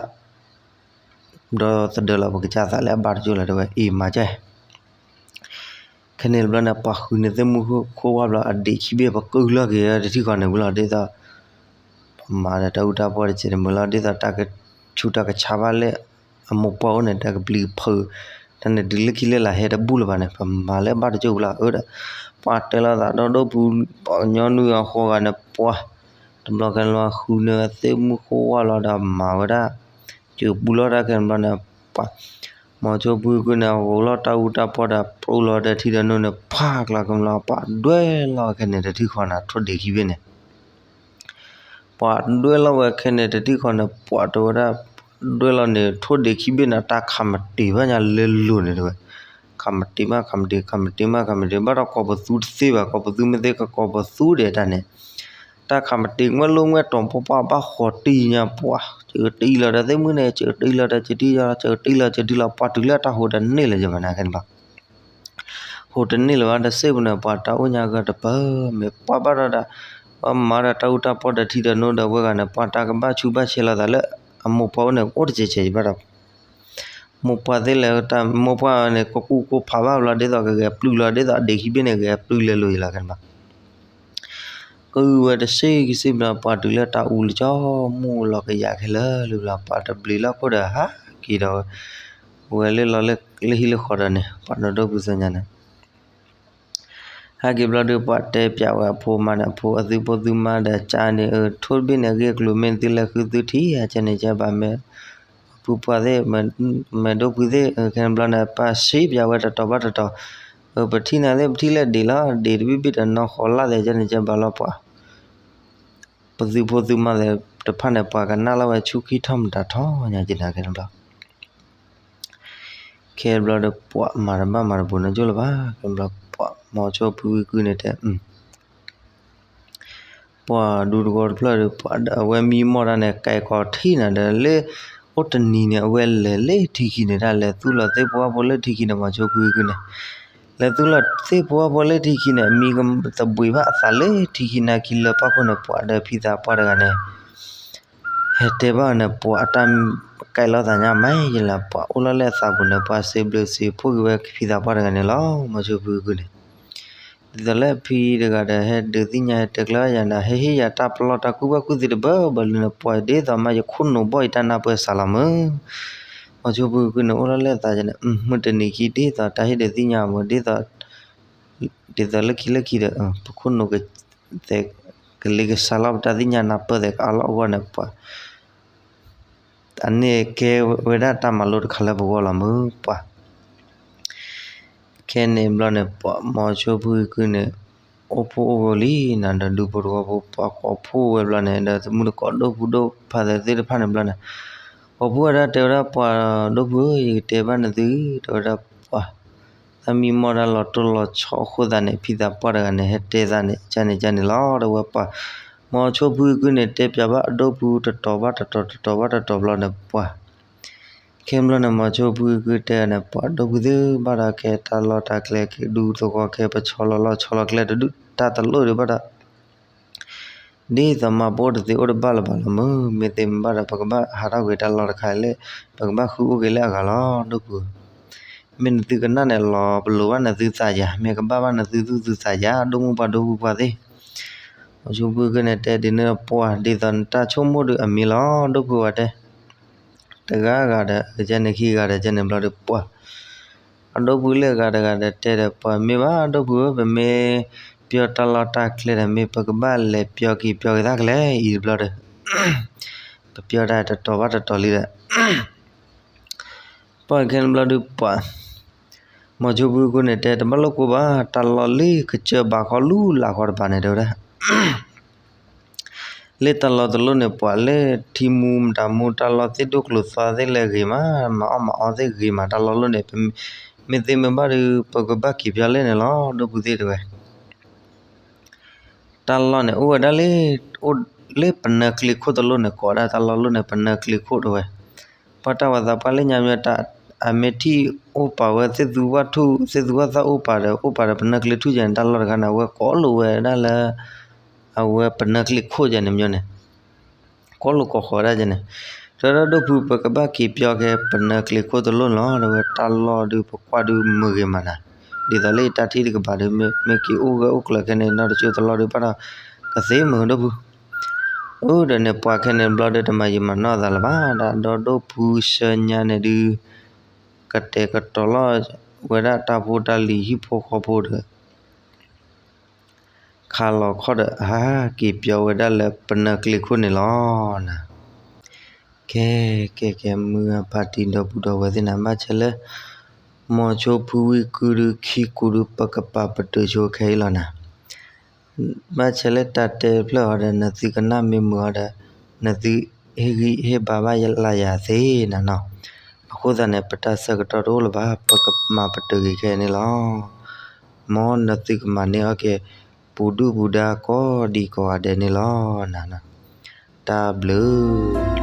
ဒီသဒၢလီၤပကစၢ်သးလၢအဘၣ်တကၠိၢ်လီၤတဲဝဲ အံၤမၤကဲ ခဲန့ၣ်တဘျီန့ၣ် ပှၤဃုန့ၢ်သ့ၣ်မုၢ်ခိၣ်ဝါဘျီ အဒံးခံဘ့ၣ် ပကလီၤက့ၤတထံၣ်ဃီန့ၣ်ဝံၤလီၤ ဒ်သိး ပမၤဒီးတၢ်အူတၢ်ပီၢ်တစဲးတမုာ်လီၤ ဒ်သိးတၢ်ကဆူးတၢ်ကဆါဘၣ်လၢ အမိၢ်ပှၢ်အိၣ်န့ၣ် တၢ်ကပျံၤကဖုး တၢ်န့ၣ်တုၤလၢခံလၢလာ်ဟဲတဘူၣ်လၢၤဘၣ်န့ၣ် ပမၤလၢအဘၣ်တကၠိၢ်ဝံၤလီၤ အၢဒီး ပှၤတဲလီၤသးဒီဒိၣ်ပူၤ ပှၤကညီနုၢ်အဃိဂၤန့ၣ် ပှၤ တဘျီကဲလီၤဃုန့ၢ်သ့ၣ်မုၢ်ခိၣ်ဝါလီၤဒီးမၤဝဲဒၣ် ကပူၤလီၤတၢ်ခဲန့ၣ်ဘျီန့ၣ် ပှၤ မိၤဆိဖုကုန့ၣ် အဂိၤလီၤတၢ်အူတၢ်ပီၢ်ဒီး ပြူလီၤဒီးထံဒီးနိန့ၣ် ဖးကျါကမျီ ပှၤဒွဲၣ်လီၤခဲန့ၣ် တထံၣ်ဃီန့ၣ် ထိၣ်ဒံးခံဘ့ၣ်န့ၣ် ပှၤဒွဲၣ်လီၤဝဲခဲန့ၣ် တထံၣ်ဃီန့ၣ် ပှၤတဲဝဲဒၣ် ဒွဲၣ်လီၤန့ၣ် ထိၣ်ဒံးခံဘ့ၣ်န့ၣ် တၢ်ခးမတံၤဘၣ်ညါလၢလိၤန့ၣ်တဲဝဲ ခးမတံၤမး ခးမတံၤ ခးမတံၤမး ခးမတံၤ ဘၣ်ဒီးကိးပသူတသ့ဘၣ် ကိးပသူမ့ၢ်သ့ကကိးပသူဒဲးတၢ်န့ၣ် တၢ်ခးမတံၤ ငွဲၢ်လိငွဲၢ်တီၤ ပှၤပှၢ်ဘၣ်ဃီၤတံၢ်ညါပှၤ စၢတံၢ်လီၤဒီးသ့ၣ်မုၢ်န့ၣ် စၢတံၢ်လီၤဒီးစၢတံၢ်လီၤ စၢတံၢ်လီၤ စၢတံၢ်လီၤ ပှၤတုၤလၢတၢ်ဟိးတန့ၢ်လၢၤယဘၣ်န့ၣ်ခဲန့ၣ်ဘၣ် ဟိးတန့ၢ်လၢၤဘၣ် တစ့ၢ်ပူၤန့ၣ် ပှၤတၢ်အိၣ်ညါကတပၢၢ် မ့ၢ်ပှၢ်ဘၣ်ဒီး ပှၤမၤဒီးတၢ်အူတၢ်ပီၢ်ဒီးထံဒီးနိဒီးဝဲဂၤန့ၣ် ပှၤတၢ်ကဘၣ်ဆူးဘၣ်ဆဲးလိာ်သးလၢ အမိၢ်ပှၢ်အိၣ်န့ၣ် အိၣ်တစဲးစဲးဘၣ်ဒီး မိၢ်ပှၢ်သ့ၣ်လဲၣ် တၢ်မိၢ်ပှၢ်န့ၣ် ကကူၣ်ကိၢ်ဖးဘၣ်ဘျီ ဒ်သိးကဂဲၤပျုၢ်လီၤ ဒ်သိးအဒံးခံဘ့ၣ်န့ၣ် ဂဲၤပျုၢ်လဲၤလိာ်ယလီၤခဲန့ၣ်ဘၣ် ကုဝဲတစ့ၢ်ကစ့ၢ်ဘျီ ပှၤတုၤလၢတၢ်အူလၢကၠီမူလီၤကယၤခဲလၢာ်လၢဘျီ ပှၤတဘျီလၢခိၣ်ဒီးဟးက့ၤဒီး ဝဲလၢလီၤလၢဟံၣ်လၢဃီဒီးန့ၣ် ပှၤဒီးဒိၣ်ပူၤသ့ၣ်ညါန့ၣ် ဟဲက့ၤဘျီဒီး ပှၤတဲပၠးဝဲအဖိမါန့ၣ် အဖိအသုဖိသုမါဒီးကၠါန့ၣ် ထိၣ်တဘ့ၣ်န့ၣ် အဂ့ၢ်အကျိၤမ့ၢ်သုလဲၤဃုသုထံၣ် အကဲန့ၣ်ကဲဘၣ်မ့ၢ် ဖုပှၢ်သ့ၣ် မ့ၢ်ဒိၣ်ပူၤသ့ၣ် ခဲန့ၣ်ဘျီန့ၣ် ပၢ်စံးပၠးဝဲတတီၤဘၣ်တတီၤ ပထံၣ်နၤသ့ၣ် ပထံၣ်လၢဒံးလီၤ ဒံးတဘ့ၣ်ဘ့ၣ်ဒီးနီၢ်ဃီၤလၢ်သ့ၣ် ကဲန့ၣ်ကဲဘၣ်လီၤပှၤ ပသုဖိသုမါသ့ၣ်တဖၣ်န့ၣ် ပှၤကနၣ်လီၤဝဲဆူခံထီၣ်မတၤထီၣ်ညါက့ၤနၤခဲန့ၣ်ဘျီ ခဲဘျီဒီး ပှၤမၤတဘၣ်မၤတဘူးနီတကၠိၢ်လၢၤဘၣ် ခဲဘျီ ပှၤမိၤဆိဖုဝံကုန့ၣ်တဲ ပှၤဒူတဂီၤတဖျၢၣ်ဒီး ပှၤအဝဲမံမီၢ်တၢ်န့ၣ် ကဲကီးထံၣ်နၤဒီးလၢ အိၣ်တနံၤန့ၣ် အဝဲလဲၤလၢထံခံန့ၣ်ဒၣ် လဲၤသူၣ်လီၤသ့ၣ်ဖိဝၣ်ဖိလၢထံခံန့ၣ် မိၤဆိဖုဝံကုန့ၣ် လဲၤသူၣ်လီၤသ့ၣ်ဖိဝၣ်ဖိလၢထံခံန့ၣ် အမံသဘှံးဘၣ်အသးလၢထံခံနာ်ခံလၢပှၢ်ခိၣ်န့ၣ် ပှၤဒီးဖံသးပှၢ်တဂၤန့ၣ် ဟဲတဲဘၣ်န့ၣ် ပှၤအတၢ်ကဲလီၤသးညါမးယလၢ ပှၤအိၣ်လီၤလၢအသးပူၤန့ၣ် ပှၤစံးဘျုးစံးဖှိၣ်က့ၤဝဲဖံသးပှၢ်တဂၤန့ၣ်လီၤ မိၤဆိဖုဝံကုန့ၣ် ဒ်သိးလၢဖံတဂၤဒီး ဟဲဒုးသ့ၣ်ညါဟဲတဲကျၢၤယၤန့ၣ် ဟဲဟ့ၣ်ယၤတၢ်ပလီၢ်တၢ်ကူၣ်ဘၣ်ကူၣ်သ့တဘၢဘၢလၢန့ၣ် ပှၤဒ်သိးမးယခိၣ်နူာ်ဘီၣ်ယတၢ်နၢ်ပၢၢ်စးလီၤမုၢ် မိၤဆိဖုဝံကုန့ၣ် အိၣ်လီၤလၢအသးန့ၣ် မုၢ်တနံၤခံဒ်သိးတၢ်ဟ့ၣ်ဒုးသ့ၣ်ညါမုၢ် ဒ်သိး ဒ်သိးလၢခံလၢခံဒီး ပခိၣ်နူာ် ကလ့ကဆါလီၤပတၢ်သ့ၣ်ညါနၢ်ပၢၢ်သ့ၣ်ကအါလီၤအဂီၢ်န့ၣ် ပှၤ အန့ၣ်ကဲဝဲဒၣ်တၢ်မၤလိတခါလၢပဂီၢ်လီၤမုၢ်ပှၢ်. ခဲန့ၣ်ဘျီန့ၣ် ပှၤမိၤဆိဖုကုန့ၣ် အိၣ်ဖှိၣ်အိၣ်ဂီၤလံနၤဒီး ဒူဖိတဝီဖိ ပှၤကိးဖှိၣ်ဝဲဘျီန့ၣ် ဒီးသမုၣ်တကိးဒိၣ်ဖုဒိၣ်ဖးသ့ၣ်တဖၣ်န့ၣ်ဘျီန့ၣ် ကိးဖှိၣ်ဝဲဒၣ်တဲဝဲဒၣ်ပှၤ ဒိၣ်ဖုဧၢ ယကတဲဘၣ်နသု တဲဝဲဒၣ်ပှၤ သးမံမီၢ်ဒၣ်လီၤတိၢ်လီၤဆီအဃိသတးန့ၣ် ဖံသးပှၢ်တဂၤန့ၣ် ဟဲတဲသးန့ၣ် ကန့ၣ်ကန့ၣ်လီၤ တဲဝဲပှၤ မိၤဆိဖုကုန့ၣ် တဲပၠးဘၣ်အဒိၣ်ဖုတတီၤဘၣ်တတီၤ တတီၤဘၣ်တတီၤဘျီန့ၣ်ပှၤ ခဲဘျီန့ၣ် မိၤဆိဖုကုတဲန့ၣ် ပှၤဒိၣ်ဖုသ့ၣ်ဘၣ်ဒီး ကဲတၢ်လီၢ်တၢ်ကျဲကဲဒူသဝီ ကဲပဆီလီၤလီၢ်ဆီလီၤကျဲတဒူၣ် တၢ်တလိၣ်ဒံးဘၣ်ဒီး ဒ်သိးမၤပအိၣ်တသ့အိၣ်တဘၣ်လၢၤဘၣ်လီၤမုၢ်, မ့ၢ်သ့မ့ၢ်ဘၣ်ဒီး ပကဘၣ်ဟးထီၣ်ကွံာ်တၢ်လီၢ်တခါလၢ ပကဘၣ်ဃုအိၣ်က့ၤလၢအဂၤလီၤ ဒိၣ်ဖုဧၢ. မ့ၢ်နသုကနၣ်န့ၣ်လီၤ ပလိၤဘၣ်နသုသးယၤ, မ့ၢ်ကဘၣ်ဘၣ်နသုသူၣ်သုသးယၤ ဒိၣ်မုၢ်ပှၢ်ဒိၣ်ဖုပှၢ်သ့ၣ်. မိၤဆိဖုကုန့ၣ်တဲဒ်န့ၣ်ဒီးပှၤ ဒ်သိးနတၢ်ဆိကမိၣ်ဒုးအမံၤလီၤ ဒိၣ်ဖုဝဲတဲ တဂၤဂၤဒီး ကန့ၣ်ခံဂၤဒီး ကန့ၣ်ဘျီဒီးပှၤ အဒိၣ်ဖုလၢအဂၤတဂၤဒီးတဲဒီးပှၤ မ့ၢ်ဘၣ်ဒိၣ်ဖုဧၢ ပမ့ၢ်ပၠီတၢ်လီၢ်တၢ်ကျဲဒီး မ့ၢ်ပကဘၣ်လဲၤပၠီက့ၤပၠီက့ၤသးကလဲၣ်အံၤတဘျီဒီး ပပၠီတၢ်တတီၤဘၣ်တတီၤလံဒီး ပှၤခဲန့ၣ်ဘျီဒုးပှၤ မိၤဆိဖုကုန့ၣ်တဲ တဘၣ်လိာ်ကိးဘၣ် တၢ်လီၢ်လၢကစၢၢ်ဘးခီလူလးခီတပၤန့ၣ် တဲဝဲဒၣ် လၢတၢ်လီၢ်တလိၣ်န့ၣ် ပှၤလၢထံမူတၢ်မူတၢ်လီၢ်သ့ၣ်ဒိၣ်ကျိၤသွါသ့ၣ်လၢအဂ့ၤမး, မၤအီၣ်မၤအီသ့ၣ်ဂ့ၤမး, တၢ်လီၢ်လိၣ်န့ၣ် မ့ၢ်သ့မ့ၢ်ဘၣ်ဒီး ပကဘၣ်က့ၤပၠီလၢန့ၣ်လီၤ ဒိၣ်ဖုသ့ၣ်တဲဝဲ တၢ်လီၢ်န့ၣ်အိၣ်ဝဲဒၣ်လၢ လၢပနၢၤကျ့ခိၣ်တလိၣ်န့ၣ် ကိးဒၣ်တၢ်လီၢ်လိၣ်န့ၣ် ပနၢၤကျ့ခိၣ်တဲဝဲ ပှၤတၢ်ဝဲသးပှၢ်လၢညါမ့ၢ်တၢ် အမ့ၢ်ထံၣ်အိၣ်ပာ်ဝဲ သ့ၣ်သူဝၣ်ထူၣ် သ့ၣ်သူဝၣ်သၣ်အိၣ်ပာ်ဒီး အိၣ်ပာ်ဒီးပနၢၤကျ့ထူၣ်ယဲန့ၣ် တၢ်လီၢ်တခါန့ၣ် အဝဲကိးလိာ်ဝဲဒၣ်လၢ အဝဲပနၢၤကျ့ခိၣ်ယဲန့ၣ်မ့ၢ်န့ၣ် ကိးလိာ်ကိးဃီၤဝဲဒၣ်ယဲန့ၣ် တဲဝဲဒၣ်ဒိၣ်ဖု ပကဘၣ်က့ၤပၠီက့ၤ ပနၢၤကျ့ခိၣ်တလိၣ်န့ၣ်လီၤ တဲဝဲ တၢ်လီၢ်ဒုးပကွၢ်ဒုးမုာ်ဂ့ၤမးနၤ, ဒ်သိးလၢယတၢ်ထံၣ်တကပၤဒီး မ့ၢ်က့ၤအိၣ်ဂၢၢ်အိၣ်ကျၢၤခဲန့ၣ် နီၢ်တစိၢ်တလီၢ်ဒုးဘၣ်ဒီး ကသ့မုာ်ဒိၣ်ဖု အၢ ဒီးန့ၣ်ပှၤခဲန့ၣ်ဘျီဒီး တမၤယံာ်မၤနီၢ်သးလၢၤဘၣ် ဒီးဒိၣ်ဖုဆၢညါန့ၣ်ဒုး ကတဲာ်ကတီၤလီၤဝဲဒၣ်တၢ်ဖိတၢ်လံၤဟံၣ်ဖိဃီဖိဒီး ခးလီၤခီၣ်ဒီး ဟးက့ၤပၠီဝဲဒၣ်လၢပနၢၤကျ့ခိၣ်န့ၣ်လီၤနၤ. ကဲ ကဲ ကဲ မုၢ်ဂၢ်ဖါတံၢ် ဒီပုၢ်ဒီဝဲၢ်သ့ၣ်နၤ ဘၣ်ဆၣ်လၢ မိၤဆိဖုဝံကုဒုး ခံကူဒုး ပကပာ်ပတုာ်ဆိခဲအံၤလီၤနၤ. ဘၣ်ဆၣ်လၢတၢ်တဲဖျၢၣ်အီၤဒီး နသုကနၣ်မ့ၢ်မုာ်အီၤဒီး နသုဟ့ၣ်ဂံၢ်ဟ့ၣ်ဘါဘၣ်ယလၢယၤသ့နၤနီၤ. အဃိသတးန့ၣ် ပတၢ်ဆၢကတီၢ်တအိၣ်လၢၤဘၣ် ပကမၤပတုာ်က့ၤခဲအံၤန့ၣ်လီၤ. မ်နသုကမၤန့ၢ်အီၣ်က့ၤ ပူၤဒုၣ်ပူၤဒါကိးဒံကိးဂၤဒဲးန့ၣ်လီၤနၤ. တၢ်ဘျုး